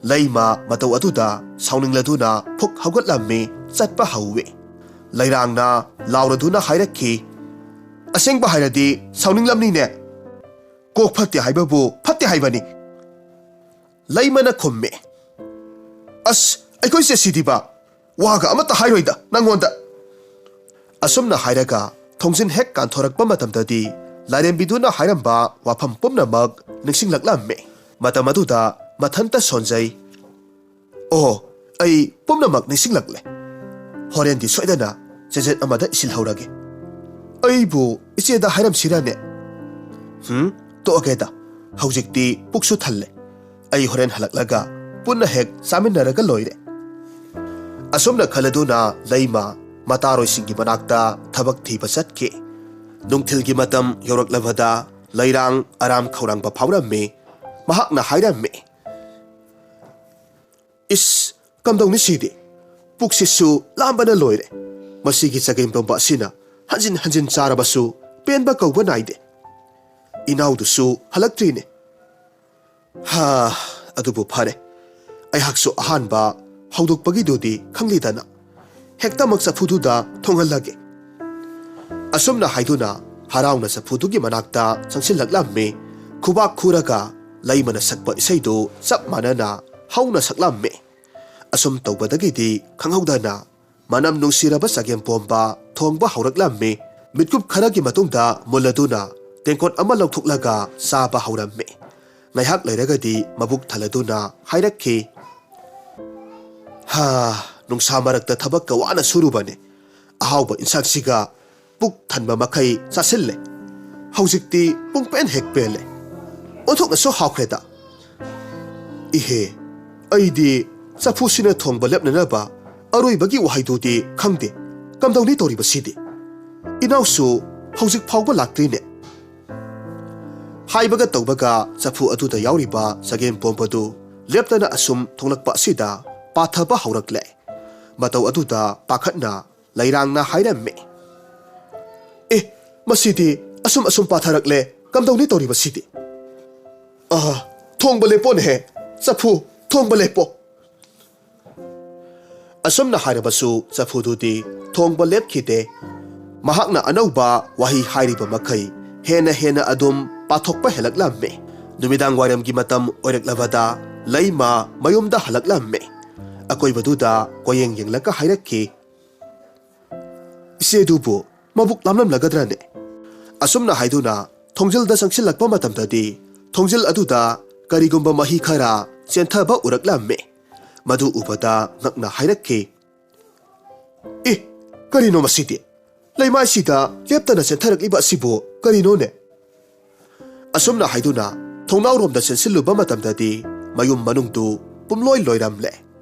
ꯂꯩꯃ ꯃꯇꯧ ꯑꯗꯨꯗ ꯁꯥꯎꯅꯤꯡꯂꯗꯨꯅ ꯐꯨꯛ ꯍꯧꯒꯠꯂꯝꯃꯤ, ꯆꯠꯄ ꯍꯧꯏ꯫ ꯂꯩꯔꯥꯡꯅ ꯂꯥꯎꯔꯗꯨꯅ ꯍꯥꯏꯔꯛꯈꯤ, "ꯑꯁꯦꯡꯕ ꯍꯥꯏꯔꯗꯤ ꯁꯥꯎꯅꯤꯡꯂꯝꯅꯤꯅꯦ꯫ ꯀꯣꯛ ꯐꯠꯇꯦ ꯍꯥꯏꯕꯕꯨ ꯐꯠꯇꯦ ꯍꯥꯏꯕꯅꯤ꯫" ꯂꯩꯃꯅ ꯈꯨꯝꯃꯤ, "ꯑꯁ, ꯑꯩꯈꯣꯏ ꯆꯦꯁꯤꯗꯤꯕ ꯋꯥꯒ ꯑꯃꯠꯇ ꯍꯥꯏꯔꯣꯏꯗ ꯅꯪꯉꯣꯟꯗ꯫" ꯑꯁꯨꯝꯅ ꯍꯥꯏꯔꯒ ꯊꯣꯡꯖꯤꯟ ꯍꯦꯛ ꯀꯥꯟꯊꯣꯔꯛꯄ ꯃꯇꯝꯗꯗꯤ ꯂꯥꯏꯔꯦꯝꯕꯤꯗꯨꯅ ꯍꯥꯏꯔꯝꯕ ꯋꯥꯐꯝ ꯄꯨꯝꯅꯃꯛ ꯅꯤꯡꯁꯤꯡꯂꯛꯂꯝꯃꯤ꯫ ꯃꯇꯝ ꯑꯗꯨꯗ ꯃꯊꯟꯇ ꯁꯣꯟꯖꯩ, "ꯑꯣ, ꯑꯩ ꯄꯨꯝꯅꯃꯛ ꯅꯤꯡꯁꯤꯡꯂꯛꯂꯦ꯫ ꯍꯣꯔꯦꯟꯗꯤ ꯁꯣꯏꯗꯅ ꯆꯦꯖꯦꯠ ꯑꯃꯗ ꯏꯁꯤꯜꯍꯧꯔꯒꯦ꯫ ꯑꯩꯕꯨ ꯏꯆꯦꯗ ꯍꯥꯏꯔꯝꯁꯤꯔꯅꯦ? ꯍꯨꯝ, ꯇꯣꯛꯑꯒꯦꯗ, ꯍꯧꯖꯤꯛꯇꯤ ꯄꯨꯛꯁꯨ ꯊꯜꯂꯦ꯫ ꯑꯩ ꯍꯣꯔꯦꯟ ꯍꯜꯂꯛꯂꯒ ꯄꯨꯟꯅ ꯍꯦꯛ ꯆꯥꯃꯤꯟꯅꯔꯒ ꯂꯣꯏꯔꯦ꯫" ꯑꯁꯨꯝꯅ ꯈꯜꯂꯗꯨꯅ ꯂꯩꯃ ꯃꯇꯥꯔꯣꯏꯁꯤꯡꯒꯤ ꯃꯅꯥꯛꯇ ꯊꯕꯛ ꯊꯤꯕ ꯆꯠꯈꯤ꯫ ꯅꯨꯡꯊꯤꯜꯒꯤ ꯃꯇꯝ ꯌꯧꯔꯛꯂꯕꯗ ꯂꯩꯔꯥꯡ ꯑꯔꯥꯝ ꯈꯧꯔꯥꯡꯕ ꯐꯥꯎꯔꯝꯃꯤ꯫ ꯃꯍꯥꯛꯅ ꯍꯥꯏꯔꯝꯃꯤ, "ꯏꯁ, ꯀꯝꯗꯧꯅꯤ ꯁꯤꯗꯤ? ꯄꯨꯛꯁꯤꯁꯨ ꯂꯥꯝꯕꯅ ꯂꯣꯏꯔꯦ꯫ ꯃꯁꯤꯒꯤ ꯆꯒꯦꯝ ꯄꯣꯝꯕ ꯑꯁꯤꯅ ꯍꯟꯖꯤꯟ ꯍꯟꯖꯤꯟ ꯆꯥꯔꯕꯁꯨ ꯄꯦꯟꯕ ꯀꯧꯕ ꯅꯥꯏꯗꯦ꯫ ꯏꯅꯥꯎꯗꯨꯁꯨ ꯍꯜꯂꯛꯇ꯭ꯔꯤꯅꯦ꯫ ꯍꯥ, ꯑꯗꯨꯕꯨ ꯐꯔꯦ꯫ ꯑꯩꯍꯥꯛꯁꯨ ꯑꯍꯥꯟꯕ ꯍꯧꯗꯣꯛꯄꯒꯤꯗꯨꯗꯤ ꯈꯪꯂꯤꯗꯅ꯫ ꯍꯦꯛꯇꯃꯛ ꯆꯐꯨꯗꯨꯗ ꯊꯣꯡꯍꯜꯂꯒꯦ"꯫ ꯑꯁꯨꯝꯅ ꯍꯥꯏꯗꯨꯅ ꯍꯔꯥꯎꯅ ꯆꯐꯨꯗꯨꯒꯤ ꯃꯅꯥꯛꯇ ꯆꯪꯁꯤꯜꯂꯛꯂꯝꯃꯤ꯫ ꯈꯨꯕꯥꯛ ꯈꯨꯔꯒ ꯂꯩꯃꯅ ꯁꯛꯄ ꯏꯁꯩꯗꯨ ꯆꯞ ꯃꯥꯟꯅꯅ ꯍꯧꯅ ꯁꯛꯂꯝꯃꯤ꯫ ꯑꯁꯨꯝ ꯇꯧꯕꯗꯒꯤꯗꯤ ꯈꯪꯍꯧꯗꯅ ꯃꯅꯝ ꯅꯨꯡꯁꯤꯔꯕ ꯆꯒꯦꯝ ꯄꯣꯝꯕ ꯊꯣꯡꯕ ꯍꯧꯔꯛꯂꯝꯃꯤ꯫ ꯃꯤꯠꯀꯨꯞ ꯈꯔꯒꯤ ꯃꯇꯨꯡꯗ ꯃꯨꯜꯂꯗꯨꯅ ꯇꯦꯡꯀꯣꯠ ꯑꯃ ꯂꯧꯊꯣꯛꯂꯒ ꯆꯥꯕ ꯍꯧꯔꯝꯃꯤ꯫ ꯉꯥꯏꯍꯥꯛ ꯂꯩꯔꯒꯗꯤ ꯃꯕꯨꯛ ꯊꯜꯂꯗꯨꯅ ꯍꯥꯏꯔꯛꯈꯤ, "ꯍꯥ, ꯅꯨꯡꯁꯥ ꯃꯔꯛꯇ ꯊꯕꯛꯀ ꯋꯥꯅ ꯁꯨꯔꯨꯕꯅꯦ꯫ ꯑꯍꯥꯎꯕ ꯏꯟꯁꯥꯡꯁꯤꯒ ꯄꯨꯛ ꯊꯟꯕ ꯃꯈꯩ ꯆꯥꯁꯤꯜꯂꯦ꯫ ꯍꯧꯖꯤꯛꯇꯤ ꯄꯨꯡ ꯄꯦꯟ ꯍꯦꯛ ꯄꯦꯜꯂꯦ꯫ ꯑꯣꯟꯊꯣꯛꯅꯁꯨ ꯍꯥꯎꯈ꯭ꯔꯦꯗ꯫ ꯏꯍꯦ, ꯑꯩꯗꯤ ꯆꯐꯨꯁꯤꯅ ꯊꯣꯡꯕ ꯂꯦꯞꯅꯅꯕ ꯑꯔꯣꯏꯕꯒꯤ ꯋꯥꯍꯩꯗꯨꯗꯤ ꯈꯪꯗꯦ꯫ ꯀꯝꯗꯧꯅꯤ ꯇꯧꯔꯤꯕꯁꯤꯗꯤ? ꯏꯅꯥꯎꯁꯨ ꯍꯧꯖꯤꯛ ꯐꯥꯎꯕ ꯂꯥꯛꯇ꯭ꯔꯤꯅꯦ"꯫ ꯍꯥꯏꯕꯒ ꯇꯧꯕꯒ ꯆꯐꯨ ꯑꯗꯨꯗ ꯌꯥꯎꯔꯤꯕ ꯆꯒꯦꯝ ꯄꯣꯝꯕꯗꯨ ꯂꯦꯞꯇꯅ ꯑꯁꯨꯝ ꯊꯣꯡꯂꯛꯄ ꯑꯁꯤꯗ ꯄꯥꯊꯕ ꯍꯧꯔꯛꯂꯦ꯫ ꯃꯇꯧ ꯑꯗꯨꯗ ꯄꯥꯈꯠꯅ ꯂꯩꯔꯥꯡꯅ ꯍꯥꯏꯔꯝꯃꯤ, "ꯑꯦ, ꯃꯁꯤꯗꯤ ꯑꯁꯨꯝ ꯑꯁꯨꯝ ꯄꯥꯊꯔꯛꯂꯦ, ꯀꯝꯗꯧꯅꯤ ꯇꯧꯔꯤꯕꯁꯤꯗꯤ? ꯑ, ꯊꯣꯡꯕ ꯂꯦꯞꯄꯣꯅꯦꯍꯦ, ꯆꯐꯨ, ꯊꯣꯡꯕ ꯂꯦꯞꯄꯣ"꯫ ꯑꯁꯨꯝꯅ ꯍꯥꯏꯔꯕꯁꯨ ꯆꯐꯨꯗꯨꯗꯤ ꯊꯣꯡꯕ ꯂꯦꯞꯈꯤꯗꯦ꯫ ꯃꯍꯥꯛꯅ ꯑꯅꯧꯕ ꯋꯥꯍꯩ ꯍꯥꯏꯔꯤꯕ ꯃꯈꯩ ꯍꯦꯟꯅ ꯍꯦꯟꯅ ꯑꯗꯨꯝ ꯄꯥꯊꯣꯛꯄ ꯍꯦꯜꯂꯛꯂꯝꯃꯤ꯫ ꯅꯨꯃꯤꯗꯥꯡ ꯋꯥꯏꯔꯝꯒꯤ ꯃꯇꯝ ꯑꯣꯏꯔꯛꯂꯕꯗ ꯂꯩꯃ ꯃꯌꯨꯝꯗ ꯍꯜꯂꯛꯂꯝꯃꯤ꯫ ꯑꯀꯣꯏꯕꯗꯨꯗ ꯀꯣꯌꯦꯡ ꯌꯦꯡꯂꯒ ꯍꯥꯏꯔꯛꯈꯤ, "ꯏꯆꯦꯗꯨꯕꯨ ꯃꯕꯨꯛ ꯂꯥꯝꯂꯝꯂꯒꯗ꯭ꯔꯅꯦ?" ꯑꯁꯨꯝꯅ ꯍꯥꯏꯗꯨꯅ ꯊꯣꯡꯖꯤꯜꯗ ꯆꯪꯁꯤꯜꯂꯛꯄ ꯃꯇꯝꯗꯗꯤ ꯊꯣꯡꯖꯤꯜ ꯑꯗꯨꯗ ꯀꯔꯤꯒꯨꯝꯕ ꯃꯍꯤ ꯈꯔ ꯆꯦꯟꯊꯕ ꯎꯔꯛꯂꯝꯃꯤ꯫ ꯃꯗꯨ ꯎꯕꯗ ꯉꯛꯅ ꯍꯥꯏꯔꯛꯈꯤ, "ꯑꯦ, ꯀꯔꯤꯅꯣ ꯃꯁꯤꯗꯤ? ꯂꯩꯃꯥꯏꯁꯤꯗ ꯂꯦꯞꯇꯅ ꯆꯦꯟꯊꯔꯛꯂꯤꯕ ꯑꯁꯤꯕꯨ ꯀꯔꯤꯅꯣꯅꯦ?" ꯑꯁꯨꯝꯅ ꯍꯥꯏꯗꯨꯅ ꯊꯣꯡꯅꯥꯎꯔꯣꯝꯗ ꯆꯦꯟꯁꯤꯜꯂꯨꯕ ꯃꯇꯝꯗꯗꯤ ꯃꯌꯨꯝ ꯃꯅꯨꯡꯗꯨ ꯄꯨꯝꯂꯣꯏ ꯂꯣꯏꯔꯝꯂꯦ꯫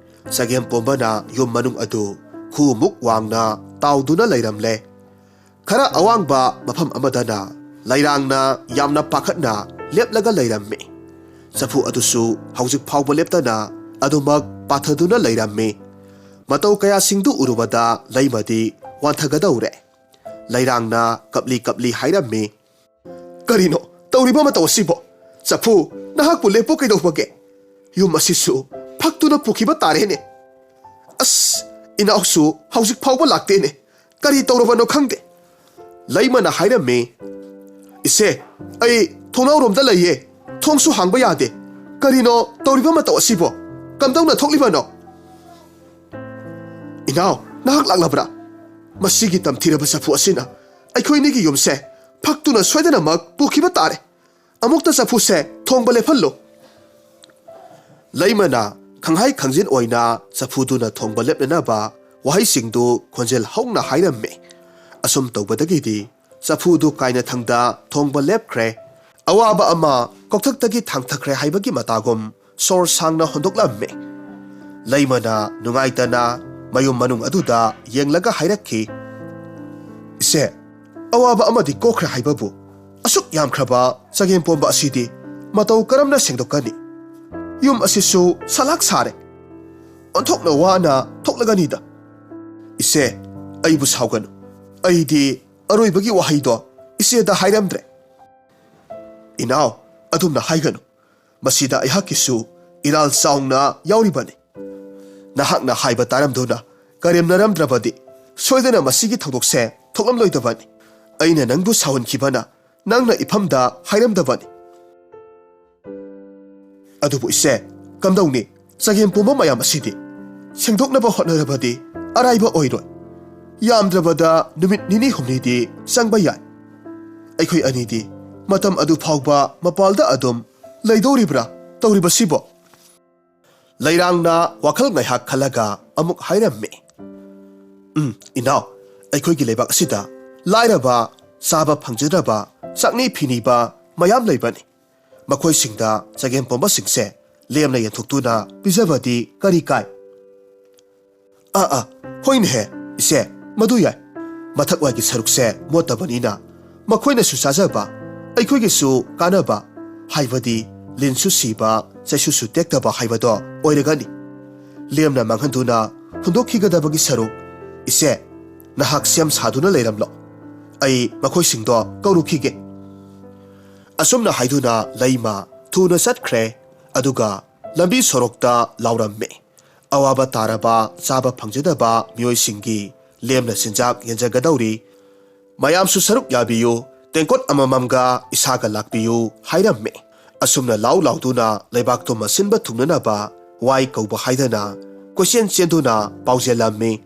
ꯆꯒꯦꯝ ꯄꯣꯝꯕꯅ ꯌꯨꯝ ꯃꯅꯨꯡ ꯑꯗꯨ ꯈꯨꯃꯨꯛ ꯋꯥꯡꯅ ꯇꯥꯎꯗꯨꯅ ꯂꯩꯔꯝꯂꯦ꯫ ꯈꯔ ꯑꯋꯥꯡꯕ ꯃꯐꯝ ꯑꯃꯗꯅ ꯂꯩꯔꯥꯡꯅ ꯌꯥꯝꯅ ꯄꯥꯈꯠꯅ ꯂꯦꯞꯂꯒ ꯂꯩꯔꯝꯃꯤ꯫ ꯆꯐꯨ ꯑꯗꯨꯁꯨ ꯍꯧꯖꯤꯛ ꯐꯥꯎꯕ ꯂꯦꯞꯇꯅ ꯑꯗꯨꯃꯛ ꯄꯥꯊꯗꯨꯅ ꯂꯩꯔꯝꯃꯤ꯫ ꯃꯇꯧ ꯀꯌꯥꯁꯤꯡꯗꯨ ꯎꯔꯨꯕꯗ ꯂꯩꯃꯗꯤ ꯋꯥꯟꯊꯒꯗꯧꯔꯦ꯫ ꯂꯩꯔꯥꯡꯅ ꯀꯞꯂꯤ ꯀꯞꯂꯤ ꯍꯥꯏꯔꯝꯃꯤ, "ꯀꯔꯤꯅꯣ ꯇꯧꯔꯤꯕ ꯃꯇꯧ ꯑꯁꯤꯕꯣ? ꯆꯐꯨ, ꯅꯍꯥꯛꯄꯨ ꯂꯦꯞꯄꯨ ꯀꯩꯗꯧꯕꯒꯦ? ꯌꯨꯝ ꯑꯁꯤꯁꯨ ꯐꯛꯇꯨꯅ ꯄꯨꯈꯤꯕ ꯇꯥꯔꯦꯅꯦ꯫ ꯑꯁ, ꯏꯅꯥꯎꯁꯨ ꯍꯧꯖꯤꯛ ꯐꯥꯎꯕ ꯂꯥꯛꯇꯦꯅꯦ꯫ ꯀꯔꯤ ꯇꯧꯔꯕꯅꯣ ꯈꯪꯗꯦ꯫" ꯂꯩꯃꯅ ꯍꯥꯏꯔꯝꯃꯤ, "ꯏꯆꯦ, ꯑꯩ ꯊꯣꯡꯅꯥꯎꯔꯣꯝꯗ ꯂꯩꯌꯦ꯫ ꯊꯣꯡꯁꯨ ꯍꯥꯡꯕ ꯌꯥꯗꯦ꯫ ꯀꯔꯤꯅꯣ ꯇꯧꯔꯤꯕ ꯃꯇꯧ ꯑꯁꯤꯕꯣ? ꯀꯝꯗꯧꯅ ꯊꯣꯛꯂꯤꯕꯅꯣ?" "ꯏꯅꯥꯎ, ꯅꯍꯥꯛ ꯂꯥꯛꯂꯕ꯭ꯔꯥ? ꯃꯁꯤꯒꯤ ꯇꯝꯊꯤꯔꯕ ꯆꯐꯨ ꯑꯁꯤꯅ ꯑꯩꯈꯣꯏꯅꯤꯒꯤ ꯌꯨꯝꯁꯦ ꯐꯛꯇꯨꯅ ꯁꯣꯏꯗꯅꯃꯛ ꯄꯨꯈꯤꯕ ꯇꯥꯔꯦ꯫ ꯑꯃꯨꯛꯇ ꯆꯐꯨꯁꯦ ꯊꯣꯡꯕ ꯂꯦꯞꯍꯜꯂꯨ꯫" ꯂꯩꯃꯅ ꯈꯪꯍꯥꯏ ꯈꯪꯖꯤꯟ ꯑꯣꯏꯅ ꯆꯐꯨꯗꯨꯅ ꯊꯣꯡꯕ ꯂꯦꯞꯅꯅꯕ ꯋꯥꯍꯩꯁꯤꯡꯗꯨ ꯈꯣꯟꯖꯦꯜ ꯍꯧꯅ ꯍꯥꯏꯔꯝꯃꯤ꯫ ꯑꯁꯨꯝ ꯇꯧꯕꯗꯒꯤꯗꯤ ꯆꯐꯨꯗꯨ ꯀꯥꯏꯅꯊꯪꯗ ꯊꯣꯡꯕ ꯂꯦꯞꯈ꯭ꯔꯦ꯫ ꯑꯋꯥꯕ ꯑꯃ ꯀꯣꯛꯊꯛꯇꯒꯤ ꯊꯥꯡꯊꯈ꯭ꯔꯦ ꯍꯥꯏꯕꯒꯤ ꯃꯇꯥꯒꯨꯝ ꯁꯣꯔ ꯁꯥꯡꯅ ꯍꯣꯟꯗꯣꯛꯂꯝꯃꯤ꯫ ꯂꯩꯃꯅ ꯅꯨꯡꯉꯥꯏꯇꯅ ꯃꯌꯨꯝ ꯃꯅꯨꯡ ꯑꯗꯨꯗ ꯌꯦꯡꯂꯒ ꯍꯥꯏꯔꯛꯈꯤ, "ꯏꯆꯦ, ꯑꯋꯥꯕ ꯑꯃꯗꯤ ꯀꯣꯛꯈ꯭ꯔꯦ ꯍꯥꯏꯕꯕꯨ, ꯑꯁꯨꯛ ꯌꯥꯝꯈ꯭ꯔꯕ ꯆꯒꯦꯝ ꯄꯣꯝꯕ ꯑꯁꯤꯗꯤ ꯃꯇꯧ ꯀꯔꯝꯅ ꯁꯦꯡꯗꯣꯛꯀꯅꯤ? ꯌꯨꯝ ꯑꯁꯤꯁꯨ ꯁꯂꯥꯛ ꯁꯥꯔꯦ꯫ ꯑꯣꯟꯊꯣꯛꯅ ꯋꯥꯅ ꯊꯣꯛꯂꯒꯅꯤꯗ꯫" "ꯏꯆꯦ, ꯑꯩꯕꯨ ꯁꯥꯎꯒꯅꯨ꯫ ꯑꯩꯗꯤ ꯑꯔꯣꯏꯕꯒꯤ ꯋꯥꯍꯩꯗꯣ ꯏꯆꯦꯗ ꯍꯥꯏꯔꯝꯗ꯭ꯔꯦ꯫" "ꯏꯅꯥꯎ, ꯑꯗꯨꯝꯅ ꯍꯥꯏꯒꯅꯨ꯫ ꯃꯁꯤꯗ ꯑꯩꯍꯥꯛꯀꯤꯁꯨ ꯏꯔꯥꯜ ꯆꯥꯎꯅ ꯌꯥꯎꯔꯤꯕꯅꯤ꯫ ꯅꯍꯥꯛꯅ ꯍꯥꯏꯕ ꯇꯥꯔꯝꯗꯨꯅ ꯀꯔꯦꯝꯅꯔꯝꯗ꯭ꯔꯕꯗꯤ ꯁꯣꯏꯗꯅ ꯃꯁꯤꯒꯤ ꯊꯧꯗꯣꯛꯁꯦ ꯊꯣꯛꯂꯝꯂꯣꯏꯗꯕꯅꯤ꯫ ꯑꯩꯅ ꯅꯪꯕꯨ ꯁꯥꯎꯍꯟꯈꯤꯕꯅ ꯅꯪꯅ ꯏꯐꯝꯗ ꯍꯥꯏꯔꯝꯗꯕꯅꯤ꯫" "ꯑꯗꯨꯕꯨ ꯏꯆꯦ, ꯀꯝꯗꯧꯅꯤ? ꯆꯒꯦꯝ ꯄꯣꯝꯕ ꯃꯌꯥꯝ ꯑꯁꯤꯗꯤ ꯁꯦꯡꯗꯣꯛꯅꯕ ꯍꯣꯠꯅꯔꯕꯗꯤ ꯑꯔꯥꯏꯕ ꯑꯣꯏꯔꯣꯏ꯫ ꯌꯥꯝꯗ꯭ꯔꯕꯗ ꯅꯨꯃꯤꯠ ꯅꯤꯅꯤ ꯍꯨꯝꯅꯤꯗꯤ ꯆꯪꯕ ꯌꯥꯏ꯫ ꯑꯩꯈꯣꯏ ꯑꯅꯤꯗꯤ ꯃꯇꯝ ꯑꯗꯨ ꯐꯥꯎꯕ ꯃꯄꯥꯜꯗ ꯑꯗꯨꯝ ꯂꯩꯗꯧꯔꯤꯕ꯭ꯔꯥ ꯇꯧꯔꯤꯕꯁꯤꯕꯣ?" ꯂꯩꯔꯥꯡꯅ ꯋꯥꯈꯜ ꯉꯥꯏꯍꯥꯛ ꯈꯜꯂꯒ ꯑꯃꯨꯛ ꯍꯥꯏꯔꯝꯃꯤ, "ꯎꯝ, ꯏꯅꯥꯎ, ꯑꯩꯈꯣꯏꯒꯤ ꯂꯩꯕꯥꯛ ꯑꯁꯤꯗ ꯂꯥꯏꯔꯕ, ꯆꯥꯕ ꯐꯪꯖꯗ꯭ꯔꯕ, ꯆꯥꯛꯅꯤ ꯐꯤꯅꯤꯕ ꯃꯌꯥꯝ ꯂꯩꯕꯅꯤ꯫ ꯃꯈꯣꯏꯁꯤꯡꯗ ꯆꯒꯦꯝ ꯄꯣꯝꯕꯁꯤꯡꯁꯦ ꯂꯦꯝꯅ ꯌꯦꯟꯊꯣꯛꯇꯨꯅ ꯄꯤꯖꯕꯗꯤ ꯀꯔꯤ ꯀꯥꯏ?" "ꯑꯥ, ꯑꯥ, ꯍꯣꯏꯅꯦꯍꯦ, ꯏꯆꯦ, ꯃꯗꯨ ꯌꯥꯏ꯫ ꯃꯊꯛꯋꯥꯏꯒꯤ ꯁꯔꯨꯛꯁꯦ ꯃꯣꯠꯇꯕꯅꯤꯅ ꯃꯈꯣꯏꯅꯁꯨ ꯆꯥꯖꯕ, ꯑꯩꯈꯣꯏꯒꯤꯁꯨ ꯀꯥꯟꯅꯕ, ꯍꯥꯏꯕꯗꯤ ꯂꯤꯟꯁꯨ ꯁꯤꯕ, ꯆꯩꯁꯨꯁꯨ ꯇꯦꯛꯇꯕ ꯍꯥꯏꯕꯗꯣ ꯑꯣꯏꯔꯒꯅꯤ꯫ ꯂꯦꯝꯅ ꯃꯥꯡꯍꯟꯗꯨꯅ ꯍꯨꯟꯗꯣꯛꯈꯤꯒꯗꯕꯒꯤ ꯁꯔꯨꯛ, ꯏꯆꯦ, ꯅꯍꯥꯛ ꯁꯦꯝ ꯁꯥꯗꯨꯅ ꯂꯩꯔꯝꯂꯣ꯫ ꯑꯩ ꯃꯈꯣꯏꯁꯤꯡꯗꯣ ꯀꯧꯔꯨꯈꯤꯒꯦ꯫ ꯑꯁꯨꯝꯅ ꯍꯥꯏꯗꯨꯅ ꯂꯩꯃ ꯊꯨꯅ ꯆꯠꯈ꯭ꯔꯦ꯫ ꯑꯗꯨꯒ ꯂꯝꯕꯤ ꯁꯣꯔꯣꯛꯇ ꯂꯥꯎꯔꯝꯃꯤ, "ꯑꯋꯥꯕ ꯇꯥꯔꯕ ꯆꯥꯕ ꯐꯪꯖꯗꯕ ꯃꯤꯑꯣꯏꯁꯤꯡꯒꯤ ꯂꯦꯝꯅ ꯆꯤꯟꯖꯥꯛ ꯌꯦꯟꯖꯒꯗꯧꯔꯤ꯫ ꯃꯌꯥꯝꯁꯨ ꯁꯔꯨꯛ ꯌꯥꯕꯤꯌꯨ, ꯇꯦꯡꯀꯣꯠ ꯑꯃꯃꯝꯒ ꯏꯁꯥꯒ ꯂꯥꯛꯄꯤꯌꯨ" ꯍꯥꯏꯔꯝꯃꯤ꯫ ꯑꯁꯨꯝꯅ ꯂꯥꯎ ꯂꯥꯎꯗꯨꯅ ꯂꯩꯕꯥꯛꯇꯨ ꯃꯁꯤꯟꯕ ꯊꯨꯡꯅꯅꯕ ꯋꯥꯏ ꯀꯧꯕ ꯍꯥꯏꯗꯅ ꯀꯣꯏꯆꯦꯟ ꯆꯦꯟꯗꯨꯅ ꯄꯥꯎꯖꯦꯜꯂꯝꯃꯤ꯫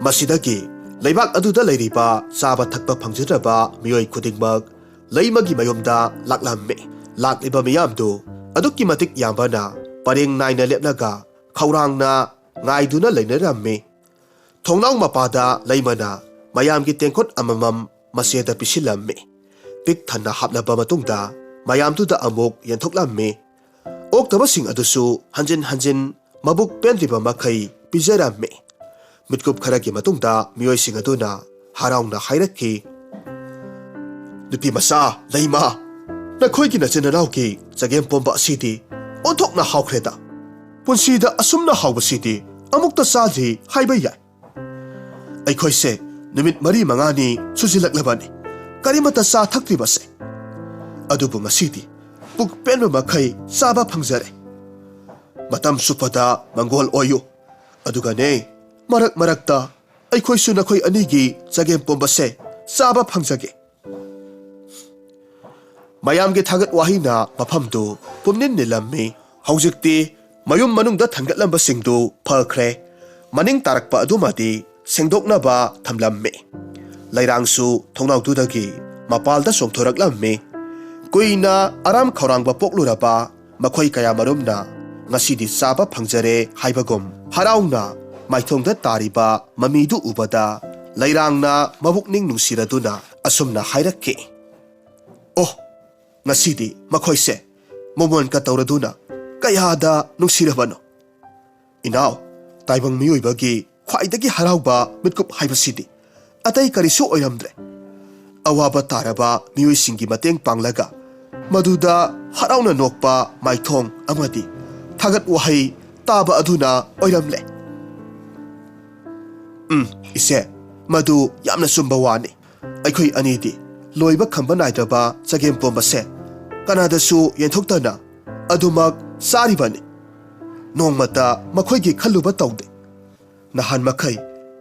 ꯃꯁꯤꯗꯒꯤ ꯂꯩꯕꯥꯛ ꯑꯗꯨꯗ ꯂꯩꯔꯤꯕ ꯆꯥꯕ ꯊꯛꯄ ꯐꯪꯖꯗ꯭ꯔꯕ ꯃꯤꯑꯣꯏ ꯈꯨꯗꯤꯡꯃꯛ ꯂꯩꯃꯒꯤ ꯃꯌꯨꯝꯗ ꯂꯥꯛꯂꯝꯃꯤ꯫ ꯂꯥꯛꯂꯤꯕ ꯃꯤꯌꯥꯝꯗꯨ ꯑꯗꯨꯛꯀꯤ ꯃꯇꯤꯛ ꯌꯥꯝꯕꯅ ꯄꯔꯦꯡ ꯅꯥꯏꯅ ꯂꯦꯞꯂꯒ ꯈꯧꯔꯥꯡꯅ ꯉꯥꯏꯗꯨꯅ ꯂꯩꯅꯔꯝꯃꯤ꯫ ꯊꯣꯡꯅꯥꯎ ꯃꯄꯥꯗ ꯂꯩꯃꯅ ꯃꯌꯥꯝꯒꯤ ꯇꯦꯡꯀꯣꯠ ꯑꯃꯃꯝ ꯃꯆꯦꯗ ꯄꯤꯁꯤꯜꯂꯝꯃꯤ꯫ ꯄꯤꯛ ꯊꯟꯅ ꯍꯥꯞꯂꯕ ꯃꯇꯨꯡꯗ ꯃꯌꯥꯝꯗꯨꯗ ꯑꯃꯨꯛ ꯌꯦꯟꯊꯣꯛꯂꯝꯃꯤ꯫ ꯑꯣꯛꯇꯕꯁꯤꯡ ꯑꯗꯨꯁꯨ ꯍꯟꯖꯤꯟ ꯍꯟꯖꯤꯟ ꯃꯕꯨꯛ ꯄꯦꯟꯗ꯭ꯔꯤꯕ ꯃꯈꯩ ꯄꯤꯖꯔꯝꯃꯤ꯫ ꯃꯤꯠꯀꯨꯞ ꯈꯔꯒꯤ ꯃꯇꯨꯡꯗ ꯃꯤꯑꯣꯏꯁꯤꯡ ꯑꯗꯨꯅ ꯍꯔꯥꯎꯅ ꯍꯥꯏꯔꯛꯈꯤ, "ꯅꯨꯄꯤ ꯃꯆꯥ, ꯂꯩꯃ, ꯅꯈꯣꯏꯒꯤ ꯅꯆꯤꯟ ꯅꯅꯥꯎꯒꯤ ꯆꯒꯦꯝ ꯄꯣꯝꯕ ꯑꯁꯤꯗꯤ ꯑꯣꯟꯊꯣꯛꯅ ꯍꯥꯎꯈ꯭ꯔꯦꯗ꯫ ꯄꯨꯟꯁꯤꯗ ꯑꯁꯨꯝꯅ ꯍꯥꯎꯕꯁꯤꯗꯤ ꯑꯃꯨꯛꯇ ꯆꯥꯗ꯭ꯔꯤ ꯍꯥꯏꯕ ꯌꯥꯏ꯫ ꯑꯩꯈꯣꯏꯁꯦ ꯅꯨꯃꯤꯠ ꯃꯔꯤ ꯃꯉꯥꯅꯤ ꯁꯨꯖꯤꯜꯂꯛꯂꯕꯅꯤ, ꯀꯔꯤꯃꯠꯇ ꯆꯥ ꯊꯛꯇ꯭ꯔꯤꯕꯁꯦ꯫ ꯑꯗꯨꯕꯨ ꯉꯁꯤꯗꯤ ꯄꯨꯛ ꯄꯦꯟꯕ ꯃꯈꯩ ꯆꯥꯕ ꯐꯪꯖꯔꯦ꯫ ꯃꯇꯝ ꯆꯨꯞꯄꯗ ꯃꯪꯒꯣꯜ ꯑꯣꯏꯌꯨ꯫ ꯑꯗꯨꯒꯅꯦ, ꯃꯔꯛ ꯃꯔꯛꯇ ꯑꯩꯈꯣꯏꯁꯨ ꯅꯈꯣꯏ ꯑꯅꯤꯒꯤ ꯆꯒꯦꯝ ꯄꯣꯝꯕꯁꯦ ꯆꯥꯕ ꯐꯪꯖꯒꯦ"꯫ ꯃꯌꯥꯝꯒꯤ ꯊꯥꯒꯠ ꯋꯥꯍꯩꯅ ꯃꯐꯝꯗꯨ ꯄꯨꯝꯅꯤꯟ ꯅꯤꯜꯂꯝꯃꯤ꯫ ꯍꯧꯖꯤꯛꯇꯤ ꯃꯌꯨꯝ ꯃꯅꯨꯡꯗ ꯊꯥꯡꯒꯠꯂꯝꯕꯁꯤꯡꯗꯨ ꯐꯈ꯭ꯔꯦ꯫ ꯃꯅꯤꯡ ꯇꯥꯔꯛꯄ ꯑꯗꯨꯃꯗꯤ ꯁꯦꯡꯗꯣꯛꯅꯕ ꯊꯝꯂꯝꯃꯤ꯫ ꯂꯩꯔꯥꯡꯁꯨ ꯊꯣꯡꯅꯥꯎꯗꯨꯗꯒꯤ ꯃꯄꯥꯜꯗ ꯆꯣꯡꯊꯣꯔꯛꯂꯝꯃꯤ꯫ ꯀꯨꯏꯅ ꯑꯔꯥꯝ ꯈꯧꯔꯥꯡꯕ ꯄꯣꯛꯂꯨꯔꯕ ꯃꯈꯣꯏ ꯀꯌꯥꯃꯔꯨꯝꯅ ꯉꯁꯤꯗꯤ ꯆꯥꯕ ꯐꯪꯖꯔꯦ ꯍꯥꯏꯕꯒꯨꯝ ꯍꯔꯥꯎꯅ ꯃꯥꯏꯊꯣꯡꯗ ꯇꯥꯔꯤꯕ ꯃꯃꯤꯗꯨ ꯎꯕꯗ ꯂꯩꯔꯥꯡꯅ ꯃꯕꯨꯛꯅꯤꯡ ꯅꯨꯡꯁꯤꯔꯗꯨꯅ ꯑꯁꯨꯝꯅ ꯍꯥꯏꯔꯛꯈꯤ, "ꯑꯣ, ꯉꯁꯤꯗꯤ ꯃꯈꯣꯏꯁꯦ ꯃꯣꯃꯣꯟꯒ ꯇꯧꯔꯗꯨꯅ ꯀꯌꯥꯗ ꯅꯨꯡꯁꯤꯔꯕꯅꯣ! ꯏꯅꯥꯎ, ꯇꯥꯏꯕꯪ ꯃꯤꯑꯣꯏꯕꯒꯤ ꯈ꯭ꯋꯥꯏꯗꯒꯤ ꯍꯔꯥꯎꯕ ꯃꯤꯠꯀꯨꯞ ꯍꯥꯏꯕꯁꯤꯗꯤ ꯑꯇꯩ ꯀꯔꯤꯁꯨ ꯑꯣꯏꯔꯝꯗ꯭ꯔꯦ꯫ ꯑꯋꯥꯕ ꯇꯥꯔꯕ ꯃꯤꯑꯣꯏꯁꯤꯡꯒꯤ ꯃꯇꯦꯡ ꯄꯥꯡꯂꯒ ꯃꯗꯨꯗ ꯍꯔꯥꯎꯅ ꯅꯣꯛꯄ ꯃꯥꯏꯊꯣꯡ ꯑꯃꯗꯤ ꯊꯥꯒꯠ ꯋꯥꯍꯩ ꯇꯥꯕ ꯑꯗꯨꯅ ꯑꯣꯏꯔꯝꯂꯦ꯫ "ꯎꯝ, ꯏꯆꯦ, ꯃꯗꯨ ꯌꯥꯝꯅ ꯆꯨꯝꯕ ꯋꯥꯅꯤ꯫ ꯑꯩꯈꯣꯏ ꯑꯅꯤꯗꯤ ꯂꯣꯏꯕ ꯈꯝꯕ ꯅꯥꯏꯗ꯭ꯔꯕ ꯆꯒꯦꯝ ꯄꯣꯝꯕꯁꯦ ꯀꯅꯥꯗꯁꯨ ꯌꯦꯟꯊꯣꯛꯇꯅ ꯑꯗꯨꯃꯛ ꯆꯥꯔꯤꯕꯅꯤ꯫ ꯅꯣꯡꯃꯇ ꯃꯈꯣꯏꯒꯤ ꯈꯜꯂꯨꯕ ꯇꯧꯗꯦ꯫ ꯅꯍꯥꯟ ꯃꯈꯩ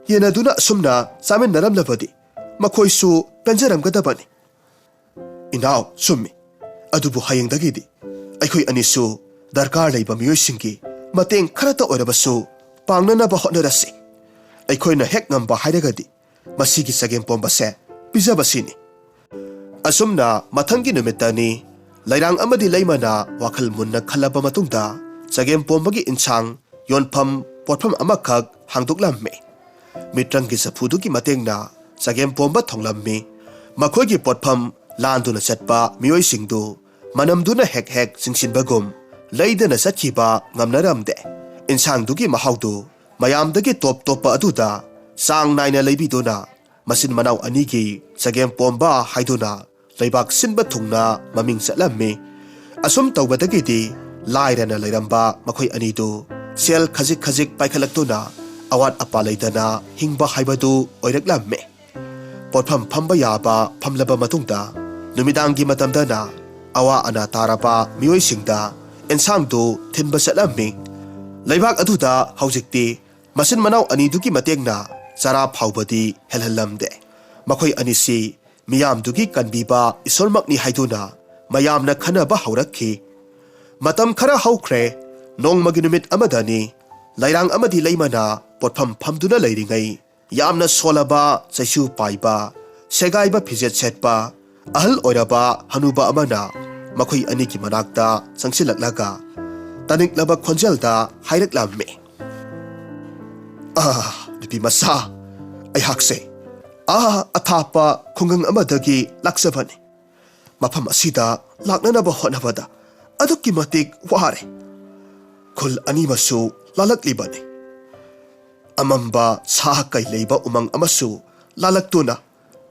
ꯌꯦꯟꯅꯗꯨꯅ ꯑꯁꯨꯝꯅ ꯆꯥꯃꯤꯟꯅꯔꯝꯂꯕꯗꯤ ꯃꯈꯣꯏꯁꯨ ꯄꯦꯟꯖꯔꯝꯒꯗꯕꯅꯤ꯫" "ꯏꯅꯥꯎ, ꯆꯨꯝꯃꯤ꯫ ꯑꯗꯨꯕꯨ ꯍꯌꯦꯡꯗꯒꯤꯗꯤ ꯑꯩꯈꯣꯏ ꯑꯅꯤꯁꯨ ꯗꯔꯀꯥꯔ ꯂꯩꯕ ꯃꯤꯑꯣꯏꯁꯤꯡꯒꯤ ꯃꯇꯦꯡ ꯈꯔꯇ ꯑꯣꯏꯔꯕꯁꯨ ꯄꯥꯡꯅꯅꯕ ꯍꯣꯠꯅꯔꯁꯤ꯫ ꯑꯩꯈꯣꯏꯅ ꯍꯦꯛ ꯉꯝꯕ ꯍꯥꯏꯔꯒꯗꯤ ꯃꯁꯤꯒꯤ ꯆꯒꯦꯝ ꯄꯣꯝꯕꯁꯦ ꯄꯤꯖꯕꯁꯤꯅꯤ꯫" ꯑꯁꯨꯝꯅ ꯃꯊꯪꯒꯤ ꯅꯨꯃꯤꯠꯇꯅꯤ ꯂꯩꯔꯥꯡ ꯑꯃꯗꯤ ꯂꯩꯃꯅ ꯋꯥꯈꯜ ꯃꯨꯟꯅ ꯈꯜꯂꯕ ꯃꯇꯨꯡꯗ ꯆꯒꯦꯝ ꯄꯣꯝꯕꯒꯤ ꯏꯟꯁꯥꯡ ꯌꯣꯟꯐꯝ ꯄꯣꯠꯐꯝ ꯑꯃꯈꯛ ꯍꯥꯡꯗꯣꯛꯂꯝꯃꯤ꯫ ꯃꯤꯇ꯭ꯔꯪꯒꯤ ꯆꯐꯨꯗꯨꯒꯤ ꯃꯇꯦꯡꯅ ꯆꯒꯦꯝ ꯄꯣꯝꯕ ꯊꯣꯡꯂꯝꯃꯤ꯫ ꯃꯈꯣꯏꯒꯤ ꯄꯣꯠꯐꯝ ꯂꯥꯟꯗꯨꯅ ꯆꯠꯄ ꯃꯤꯑꯣꯏꯁꯤꯡꯗꯨ ꯃꯅꯝꯗꯨꯅ ꯍꯦꯛ ꯍꯦꯛ ꯆꯤꯡꯁꯤꯟꯕꯒꯨꯝ ꯂꯩꯗꯅ ꯆꯠꯈꯤꯕ ꯉꯝꯅꯔꯝꯗꯦ꯫ ꯏꯟꯁꯥꯡꯗꯨꯒꯤ ꯃꯍꯥꯎꯗꯨ ꯃꯌꯥꯝꯗꯒꯤ ꯇꯣꯞ ꯇꯣꯞꯄ ꯑꯗꯨꯗ ꯆꯥꯡ ꯅꯥꯏꯅ ꯂꯩꯕꯤꯗꯨꯅ ꯃꯆꯤꯟ ꯃꯅꯥꯎ ꯑꯅꯤꯒꯤ ꯆꯒꯦꯝ ꯄꯣꯝꯕ ꯍꯥꯏꯗꯨꯅ ꯂꯩꯕꯥꯛ ꯁꯤꯟꯕ ꯊꯨꯡꯅ ꯃꯃꯤꯡ ꯆꯠꯂꯝꯃꯤ꯫ ꯑꯁꯨꯝ ꯇꯧꯕꯗꯒꯤꯗꯤ ꯂꯥꯏꯔꯅ ꯂꯩꯔꯝꯕ ꯃꯈꯣꯏ ꯑꯅꯤꯗꯨ ꯁꯦꯜ ꯈꯖꯤꯛ ꯈꯖꯤꯛ ꯄꯥꯏꯈꯠꯂꯛꯇꯨꯅ ꯑꯋꯥꯠ ꯑꯄꯥ ꯂꯩꯇꯅ ꯍꯤꯡꯕ ꯍꯥꯏꯕꯗꯨ ꯑꯣꯏꯔꯛꯂꯝꯃꯤ꯫ ꯄꯣꯠꯐꯝ ꯐꯝꯕ ꯌꯥꯕ ꯐꯝꯂꯕ ꯃꯇꯨꯡꯗ ꯅꯨꯃꯤꯗꯥꯡꯒꯤ ꯃꯇꯝꯗꯅ ꯑꯋꯥ ꯑꯅꯥ ꯇꯥꯔꯕ ꯃꯤꯑꯣꯏꯁꯤꯡꯗ ꯑꯦꯟꯁꯥꯡꯗꯨ ꯊꯤꯟꯕ ꯆꯠꯂꯝꯃꯤ꯫ ꯂꯩꯕꯥꯛ ꯑꯗꯨꯗ ꯍꯧꯖꯤꯛꯇꯤ ꯃꯆꯤꯟ ꯃꯅꯥꯎ ꯑꯅꯤꯗꯨꯒꯤ ꯃꯇꯦꯡꯅ ꯆꯔꯥ ꯐꯥꯎꯕꯗꯤ ꯍꯦꯜꯍꯜꯂꯝꯗꯦ꯫ ꯃꯈꯣꯏ ꯑꯅꯤꯁꯤ ꯃꯤꯌꯥꯝꯗꯨꯒꯤ ꯀꯟꯕꯤꯕ ꯏꯁꯣꯔꯃꯛꯅꯤ ꯍꯥꯏꯗꯨꯅ ꯃꯌꯥꯝꯅ ꯈꯟꯅꯕ ꯍꯧꯔꯛꯈꯤ꯫ ꯃꯇꯝ ꯈꯔ ꯍꯧꯈ꯭ꯔꯦ꯫ ꯅꯣꯡꯃꯒꯤ ꯅꯨꯃꯤꯠ ꯑꯃꯗꯅꯤ ꯂꯩꯔꯥꯡ ꯑꯃꯗꯤ ꯂꯩꯃꯅ ꯄꯣꯠꯐꯝ ꯐꯝꯗꯨꯅ ꯂꯩꯔꯤꯉꯩ ꯌꯥꯝꯅ ꯁꯣꯜꯂꯕ, ꯆꯩꯁꯨ ꯄꯥꯏꯕ, ꯁꯦꯒꯥꯏꯕ ꯐꯤꯖꯦꯠ ꯁꯦꯠꯄ ꯑꯍꯜ ꯑꯣꯏꯔꯕ ꯍꯅꯨꯕ ꯑꯃꯅ ꯃꯈꯣꯏ ꯑꯅꯤꯒꯤ ꯃꯅꯥꯛꯇ ꯆꯪꯁꯤꯜꯂꯛꯂꯒ ꯇꯅꯤꯛꯂꯕ ꯈꯣꯟꯖꯦꯜꯗ ꯍꯥꯏꯔꯛꯂꯝꯃꯤ꯫ "ꯑꯥ, ꯅꯨꯄꯤ ꯃꯆꯥ, ꯑꯩꯍꯥꯛꯁꯦ ꯑꯥ ꯑꯊꯥꯞꯄ ꯈꯨꯡꯒꯪ ꯑꯃꯗꯒꯤ ꯂꯥꯛꯆꯕꯅꯤ꯫ ꯃꯐꯝ ꯑꯁꯤꯗ ꯂꯥꯛꯅꯅꯕ ꯍꯣꯠꯅꯕꯗ ꯑꯗꯨꯛꯀꯤ ꯃꯇꯤꯛ ꯋꯥꯔꯦ꯫ ꯈꯨꯜ ꯑꯅꯤꯃꯁꯨ ꯂꯥꯜꯂꯛꯂꯤꯕꯅꯤ꯫ ꯑꯃꯝꯕ ꯁꯥ ꯀꯩ ꯂꯩꯕ ꯎꯃꯪ ꯑꯃꯁꯨ ꯂꯥꯜꯂꯛꯇꯨꯅ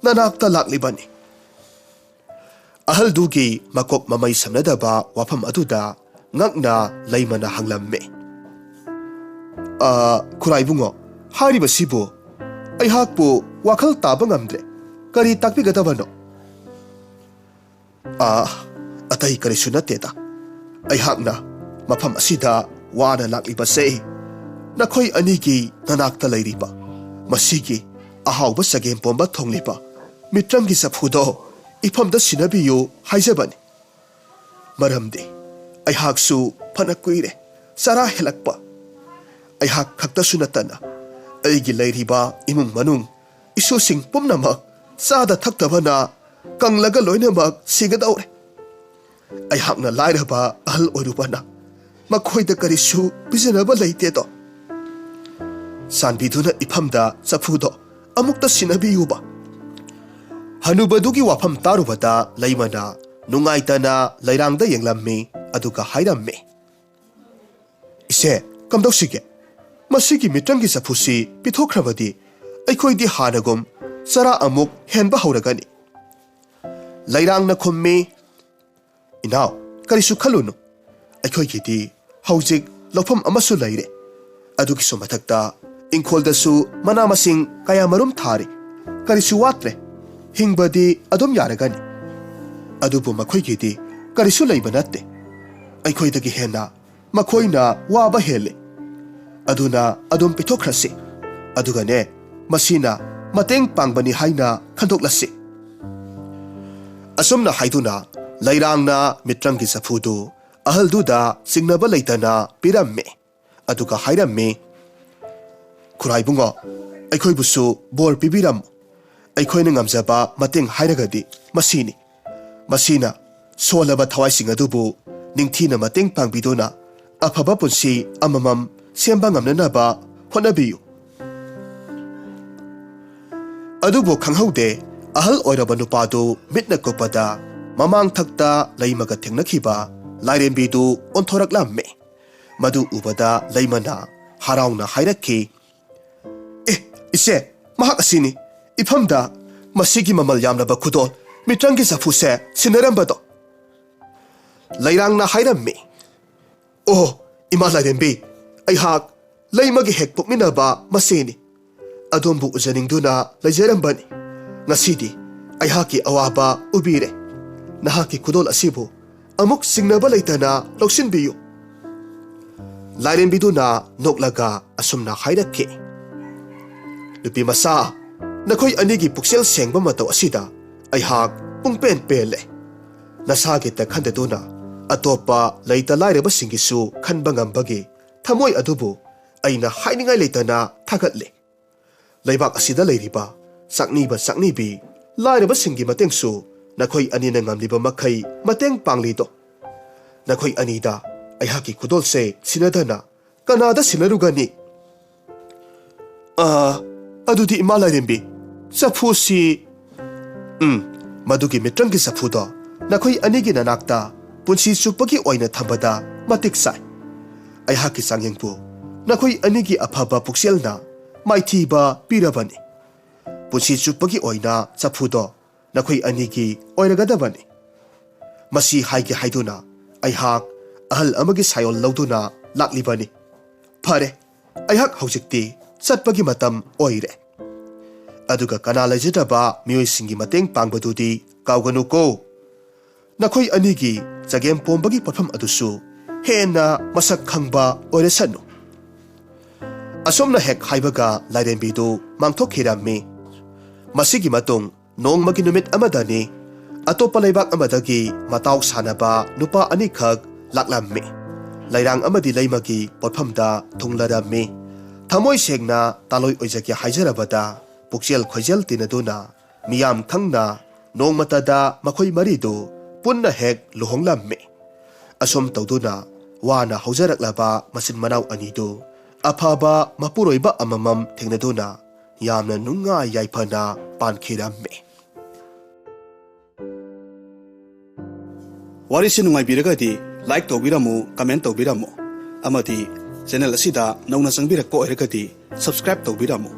ꯅꯅꯥꯛꯇ ꯂꯥꯛꯂꯤꯕꯅꯤ꯫ ꯑꯍꯜꯗꯨꯒꯤ ꯃꯀꯣꯛ ꯃꯃꯩ ꯁꯝꯅꯗꯕ ꯋꯥꯐꯝ ꯑꯗꯨꯗ ꯉꯛꯅ ꯂꯩꯃꯅ ꯍꯪꯂꯝꯃꯤ, "ꯑ, ꯈꯨꯔꯥꯏꯕꯨꯡꯉꯣ, ꯍꯥꯏꯔꯤꯕꯁꯤꯕꯨ ꯑꯩꯍꯥꯛꯄꯨ ꯋꯥꯈꯜ ꯇꯥꯕ ꯉꯝꯗ꯭ꯔꯦ꯫ ꯀꯔꯤ ꯇꯥꯛꯄꯤꯒꯗꯕꯅꯣ?" "ꯑ, ꯑꯇꯩ ꯀꯔꯤꯁꯨ ꯅꯠꯇꯦꯗ꯫ ꯑꯩꯍꯥꯛꯅ ꯃꯐꯝ ꯑꯁꯤꯗ ꯋꯥꯅ ꯂꯥꯛꯂꯤꯕꯁꯦ ꯅꯈꯣꯏ ꯑꯅꯤꯒꯤ ꯅꯅꯥꯛꯇ ꯂꯩꯔꯤꯕ ꯃꯁꯤꯒꯤ ꯑꯍꯥꯎꯕ ꯆꯒꯦꯝ ꯄꯣꯝꯕ ꯊꯣꯡꯂꯤꯕ ꯃꯤꯇ꯭ꯔꯪꯒꯤ ꯆꯐꯨꯗꯣ ꯏꯐꯝꯗ ꯁꯤꯟꯅꯕꯤꯌꯨ ꯍꯥꯏꯖꯕꯅꯤ꯫ ꯃꯔꯝꯗꯤ ꯑꯩꯍꯥꯛꯁꯨ ꯐꯅ ꯀꯨꯏꯔꯦ ꯆꯔꯥ ꯍꯦꯜꯂꯛꯄ꯫ ꯑꯩꯍꯥꯛ ꯈꯛꯇꯁꯨ ꯅꯠꯇꯅ ꯑꯩꯒꯤ ꯂꯩꯔꯤꯕ ꯏꯃꯨꯡ ꯃꯅꯨꯡ, ꯏꯁꯨꯁꯤꯡ ꯄꯨꯝꯅꯃꯛ ꯆꯥꯗ ꯊꯛꯇꯕꯅ ꯀꯪꯂꯒ ꯂꯣꯏꯅꯃꯛ ꯁꯤꯒꯗꯧꯔꯦ꯫ ꯑꯩꯍꯥꯛꯅ ꯂꯥꯏꯔꯕ ꯑꯍꯜ ꯑꯣꯏꯔꯨꯕꯅ ꯃꯈꯣꯏꯗ ꯀꯔꯤꯁꯨ ꯄꯤꯖꯅꯕ ꯂꯩꯇꯦꯗꯣ꯫ ꯆꯥꯟꯕꯤꯗꯨꯅ ꯏꯐꯝꯗ ꯆꯐꯨꯗꯣ ꯑꯃꯨꯛꯇ ꯁꯤꯟꯅꯕꯤꯌꯨꯕ꯫" ꯍꯅꯨꯕꯗꯨꯒꯤ ꯋꯥꯐꯝ ꯇꯥꯔꯨꯕꯗ ꯂꯩꯃꯅ ꯅꯨꯡꯉꯥꯏꯇꯅ ꯂꯩꯔꯥꯡꯗ ꯌꯦꯡꯂꯝꯃꯤ, ꯑꯗꯨꯒ ꯍꯥꯏꯔꯝꯃꯤ, "ꯏꯆꯦ, ꯀꯝꯗꯧꯁꯤꯒꯦ? ꯃꯁꯤꯒꯤ ꯃꯤꯇ꯭ꯔꯪꯒꯤ ꯆꯐꯨꯁꯤ ꯄꯤꯊꯣꯛꯈ꯭ꯔꯕꯗꯤ ꯑꯩꯈꯣꯏꯗꯤ ꯍꯥꯟꯅꯒꯨꯝ ꯆꯔꯥ ꯑꯃꯨꯛ ꯍꯦꯟꯕ ꯍꯧꯔꯒꯅꯤ꯫" ꯂꯩꯔꯥꯡꯅ ꯈꯨꯝꯃꯤ, "ꯏꯅꯥꯎ, ꯀꯔꯤꯁꯨ ꯈꯜꯂꯨꯅꯨ꯫ ꯑꯩꯈꯣꯏꯒꯤꯗꯤ ꯍꯧꯖꯤꯛ ꯂꯧꯐꯝ ꯑꯃꯁꯨ ꯂꯩꯔꯦ꯫ ꯑꯗꯨꯒꯤꯁꯨ ꯃꯊꯛꯇ ꯏꯪꯈꯣꯜꯗꯁꯨ ꯃꯅꯥ ꯃꯁꯤꯡ ꯀꯌꯥ ꯃꯔꯨꯝ ꯊꯥꯔꯤ꯫ ꯀꯔꯤꯁꯨ ꯋꯥꯠꯇ꯭ꯔꯦ꯫ ꯍꯤꯡꯕꯗꯤ ꯑꯗꯨꯝ ꯌꯥꯔꯒꯅꯤ꯫ ꯑꯗꯨꯕꯨ ꯃꯈꯣꯏꯒꯤꯗꯤ ꯀꯔꯤꯁꯨ ꯂꯩꯕ ꯅꯠꯇꯦ꯫ ꯑꯩꯈꯣꯏꯗꯒꯤ ꯍꯦꯟꯅ ꯃꯈꯣꯏꯅ ꯋꯥꯕ ꯍꯦꯜꯂꯤ꯫ ꯑꯗꯨꯅ ꯑꯗꯨꯝ ꯄꯤꯊꯣꯛꯈ꯭ꯔꯁꯤ꯫ ꯑꯗꯨꯒꯅꯦ, ꯃꯁꯤꯅ ꯃꯇꯦꯡ ꯄꯥꯡꯕꯅꯤ ꯍꯥꯏꯅ ꯈꯟꯗꯣꯛꯂꯁꯤ꯫" ꯑꯁꯨꯝꯅ ꯍꯥꯏꯗꯨꯅ ꯂꯩꯔꯥꯡꯅ ꯃꯤꯇ꯭ꯔꯪꯒꯤ ꯆꯐꯨꯗꯨ ꯑꯍꯜꯗꯨꯗ ꯆꯤꯡꯅꯕ ꯂꯩꯇꯅ ꯄꯤꯔꯝꯃꯤ꯫ ꯑꯗꯨꯒ ꯍꯥꯏꯔꯝꯃꯤ, "ꯈꯨꯔꯥꯏꯕꯨꯡꯉꯣ, ꯑꯩꯈꯣꯏꯕꯨꯁꯨ ꯕꯣꯔ ꯄꯤꯕꯤꯔꯝꯃꯨ꯫ ꯑꯩꯈꯣꯏꯅ ꯉꯝꯖꯕ ꯃꯇꯦꯡ ꯍꯥꯏꯔꯒꯗꯤ ꯃꯁꯤꯅꯤ꯫ ꯃꯁꯤꯅ ꯁꯣꯜꯂꯕ ꯊꯋꯥꯏꯁꯤꯡ ꯑꯗꯨꯕꯨ ꯅꯤꯡꯊꯤꯅ ꯃꯇꯦꯡ ꯄꯥꯡꯕꯤꯗꯨꯅ ꯑꯐꯕ ꯄꯨꯟꯁꯤ ꯑꯃꯃꯝ ꯁꯦꯝꯕ ꯉꯝꯅꯅꯕ ꯍꯣꯠꯅꯕꯤꯌꯨ꯫" ꯑꯗꯨꯕꯨ ꯈꯪꯍꯧꯗꯦ, ꯑꯍꯜ ꯑꯣꯏꯔꯕ ꯅꯨꯄꯥꯗꯨ ꯃꯤꯠꯅ ꯀꯨꯞꯄꯗ ꯃꯃꯥꯡꯊꯛꯇ ꯂꯩꯃꯒ ꯊꯦꯡꯅꯈꯤꯕ ꯂꯥꯏꯔꯦꯝꯕꯤꯗꯨ ꯑꯣꯟꯊꯣꯔꯛꯂꯝꯃꯤ꯫ ꯃꯗꯨ ꯎꯕꯗ ꯂꯩꯃꯅ ꯍꯔꯥꯎꯅ ꯍꯥꯏꯔꯛꯈꯤ, "ꯑꯦ, ꯏꯆꯦ, ꯃꯍꯥꯛ ꯑꯁꯤꯅꯤ꯫ ꯏꯐꯝꯗ ꯃꯁꯤꯒꯤ ꯃꯃꯜ ꯌꯥꯝꯂꯕ ꯈꯨꯗꯣꯜ ꯃꯤꯇ꯭ꯔꯪꯒꯤ ꯆꯐꯨꯁꯦ ꯁꯤꯟꯅꯔꯝꯕꯗꯣ꯫ ꯂꯩꯔꯥꯡꯅ ꯍꯥꯏꯔꯝꯃꯤ, "ꯑꯣ, ꯏꯃꯥ ꯂꯥꯏꯔꯦꯝꯕꯤ, ꯑꯩꯍꯥꯛ ꯂꯩꯃꯒ ꯍꯦꯛ ꯄꯣꯛꯃꯤꯟꯅꯕ ꯃꯆꯦꯅꯤ꯫ ꯑꯗꯣꯝꯕꯨ ꯎꯖꯅꯤꯡꯗꯨꯅ ꯂꯩꯖꯔꯝꯕꯅꯤ꯫ ꯉꯁꯤꯗꯤ ꯑꯩꯍꯥꯛꯀꯤ ꯑꯋꯥꯕ ꯎꯕꯤꯔꯦ꯫ ꯅꯍꯥꯛꯀꯤ ꯈꯨꯗꯣꯜ ꯑꯁꯤꯕꯨ ꯑꯃꯨꯛ ꯆꯤꯡꯅꯕ ꯂꯩꯇꯅ ꯂꯧꯁꯤꯟꯕꯤꯌꯨ꯫" ꯂꯥꯏꯔꯦꯝꯕꯤꯗꯨꯅ ꯅꯣꯛꯂꯒ ꯑꯁꯨꯝꯅ ꯍꯥꯏꯔꯛꯈꯤ, "ꯅꯨꯄꯤ ꯃꯆꯥ, ꯅꯈꯣꯏ ꯑꯅꯤꯒꯤ ꯄꯨꯛꯆꯦꯜ ꯁꯦꯡꯕ ꯃꯇꯧ ꯑꯁꯤꯗ ꯑꯩꯍꯥꯛ ꯄꯨꯡꯄꯦꯟ ꯄꯦꯜꯂꯦ꯫ ꯅꯁꯥꯒꯤꯇ ꯈꯟꯗꯗꯨꯅ ꯑꯇꯣꯞꯄ ꯂꯩꯇ ꯂꯥꯏꯔꯕꯁꯤꯡꯒꯤꯁꯨ ꯈꯟꯕ ꯉꯝꯕꯒꯤ ꯊꯃꯣꯏ ꯑꯗꯨꯕꯨ ꯑꯩꯅ ꯍꯥꯏꯅꯤꯡꯉꯥꯏ ꯂꯩꯇꯅ ꯊꯥꯒꯠꯂꯤ꯫ ꯂꯩꯕꯥꯛ ꯑꯁꯤꯗ ꯂꯩꯔꯤꯕ ꯆꯥꯛꯅꯤꯕ ꯆꯥꯛꯅꯤꯕꯤ ꯂꯥꯏꯔꯕꯁꯤꯡꯒꯤ ꯃꯇꯦꯡꯁꯨ ꯅꯈꯣꯏ ꯑꯅꯤꯅ ꯉꯝꯂꯤꯕ ꯃꯈꯩ ꯃꯇꯦꯡ ꯄꯥꯡꯂꯤꯗꯣ꯫ ꯅꯈꯣꯏ ꯑꯅꯤꯗ ꯑꯩꯍꯥꯛꯀꯤ ꯈꯨꯗꯣꯜꯁꯦ ꯁꯤꯟꯅꯗꯅ ꯀꯅꯥꯗ ꯁꯤꯟꯅꯔꯨꯒꯅꯤ?" "ꯑ, ꯑꯗꯨꯗꯤ ꯏꯃꯥ ꯂꯥꯏꯔꯦꯝꯕꯤ, ꯆꯐꯨꯁꯤ..." "ꯎꯝ, ꯃꯗꯨꯒꯤ ꯃꯤꯇ꯭ꯔꯪꯒꯤ ꯆꯐꯨꯗꯣ ꯅꯈꯣꯏ ꯑꯅꯤꯒꯤ ꯅꯅꯥꯛꯇ ꯄꯨꯟꯁꯤ ꯆꯨꯞꯄꯒꯤ ꯑꯣꯏꯅ ꯊꯝꯕꯗ ꯃꯇꯤꯛ ꯆꯥꯏ꯫ ꯑꯩꯍꯥꯛꯀꯤ ꯆꯥꯡꯌꯦꯡꯕꯨ ꯅꯈꯣꯏ ꯑꯅꯤꯒꯤ ꯑꯐꯕ ꯄꯨꯛꯆꯦꯜꯅ ꯃꯥꯏꯊꯤꯕ ꯄꯤꯔꯕꯅꯤ꯫ ꯄꯨꯟꯁꯤ ꯆꯨꯞꯄꯒꯤ ꯑꯣꯏꯅ ꯆꯐꯨꯗꯣ ꯅꯈꯣꯏ ꯑꯅꯤꯒꯤ ꯑꯣꯏꯔꯒꯗꯕꯅꯤ꯫" ꯃꯁꯤ ꯍꯥꯏꯒꯦ ꯍꯥꯏꯗꯨꯅ ꯑꯩꯍꯥꯛ ꯑꯍꯜ ꯑꯃꯒꯤ ꯁꯥꯏꯑꯣꯟ ꯂꯧꯗꯨꯅ ꯂꯥꯛꯂꯤꯕꯅꯤ꯫ ꯐꯔꯦ, ꯑꯩꯍꯥꯛ ꯍꯧꯖꯤꯛꯇꯤ ꯆꯠꯄꯒꯤ ꯃꯇꯝ ꯑꯣꯏꯔꯦ꯫ ꯑꯗꯨꯒ ꯀꯅꯥ ꯂꯩꯖꯗ꯭ꯔꯕ ꯃꯤꯑꯣꯏꯁꯤꯡꯒꯤ ꯃꯇꯦꯡ ꯄꯥꯡꯕꯗꯨꯗꯤ ꯀꯥꯎꯒꯅꯨꯀꯣ꯫ ꯅꯈꯣꯏ ꯑꯅꯤꯒꯤ ꯆꯒꯦꯝ ꯄꯣꯝꯕꯒꯤ ꯄꯣꯠꯐꯝ ꯑꯗꯨꯁꯨ ꯍꯦꯟꯅ ꯃꯁꯛ ꯈꯪꯕ ꯑꯣꯏꯔꯁꯅꯨ꯫ ꯑꯁꯨꯝꯅ ꯍꯦꯛ ꯍꯥꯏꯕꯒ ꯂꯥꯏꯔꯦꯝꯕꯤꯗꯨ ꯃꯥꯡꯊꯣꯛꯈꯤꯔꯝꯃꯤ꯫ ꯃꯁꯤꯒꯤ ꯃꯇꯨꯡ ꯅꯣꯡꯃꯒꯤ ꯅꯨꯃꯤꯠ ꯑꯃꯗꯅꯤ, ꯑꯇꯣꯞꯄ ꯂꯩꯕꯥꯛ ꯑꯃꯗꯒꯤ ꯃꯇꯥꯎ ꯁꯥꯟꯅꯕ ꯅꯨꯄꯥ ꯑꯅꯤꯈꯛ ꯂꯥꯛꯂꯝꯃꯤ꯫ ꯂꯩꯔꯥꯡ ꯑꯃꯗꯤ ꯂꯩꯃꯒꯤ ꯄꯣꯠꯐꯝꯗ ꯊꯨꯡꯂꯔꯝꯃꯤ꯫ ꯊꯃꯣꯏ ꯁꯦꯡꯅ ꯇꯥꯂꯣꯏ ꯑꯣꯏꯖꯒꯦ ꯍꯥꯏꯖꯔꯕꯗ, ꯄꯨꯛꯆꯦꯜ ꯈꯣꯏꯖꯦꯜ ꯇꯤꯟꯅꯗꯨꯅ, ꯃꯤꯌꯥꯝ ꯈꯪꯅ ꯅꯣꯡꯃꯇꯗ ꯃꯈꯣꯏ ꯃꯔꯤꯗꯨ ꯄꯨꯟꯅ ꯍꯦꯛ ꯂꯨꯍꯣꯡꯂꯝꯃꯤ꯫ ꯑꯁꯨꯝ ꯇꯧꯗꯨꯅ ꯋꯥꯅ ꯍꯧꯖꯔꯛꯂꯕ ꯃꯆꯤꯟ ꯃꯅꯥꯎ ꯑꯅꯤꯗꯨ ꯑꯐꯕ ꯃꯄꯨꯔꯣꯏꯕ ꯑꯃꯃꯝ ꯊꯦꯡꯅꯗꯨꯅ ꯌꯥꯝꯅ ꯅꯨꯡꯉꯥꯏ ꯌꯥꯏꯐꯅ ꯄꯥꯟꯈꯤꯔꯝꯃꯤ꯫ ꯋꯥꯔꯤꯁꯤ ꯅꯨꯡꯉꯥꯏꯕꯤꯔꯒꯗꯤ like ꯇꯧꯕꯤꯔꯝꯃꯨ, comment ꯇꯧꯕꯤꯔꯝꯃꯨ, ꯑꯃꯗꯤ channel ꯑꯁꯤꯗ ꯅꯧꯅ ꯆꯪꯕꯤꯔꯛꯄ ꯑꯣꯏꯔꯒꯗꯤ subscribe ꯇꯧꯕꯤꯔꯝꯃꯨ꯫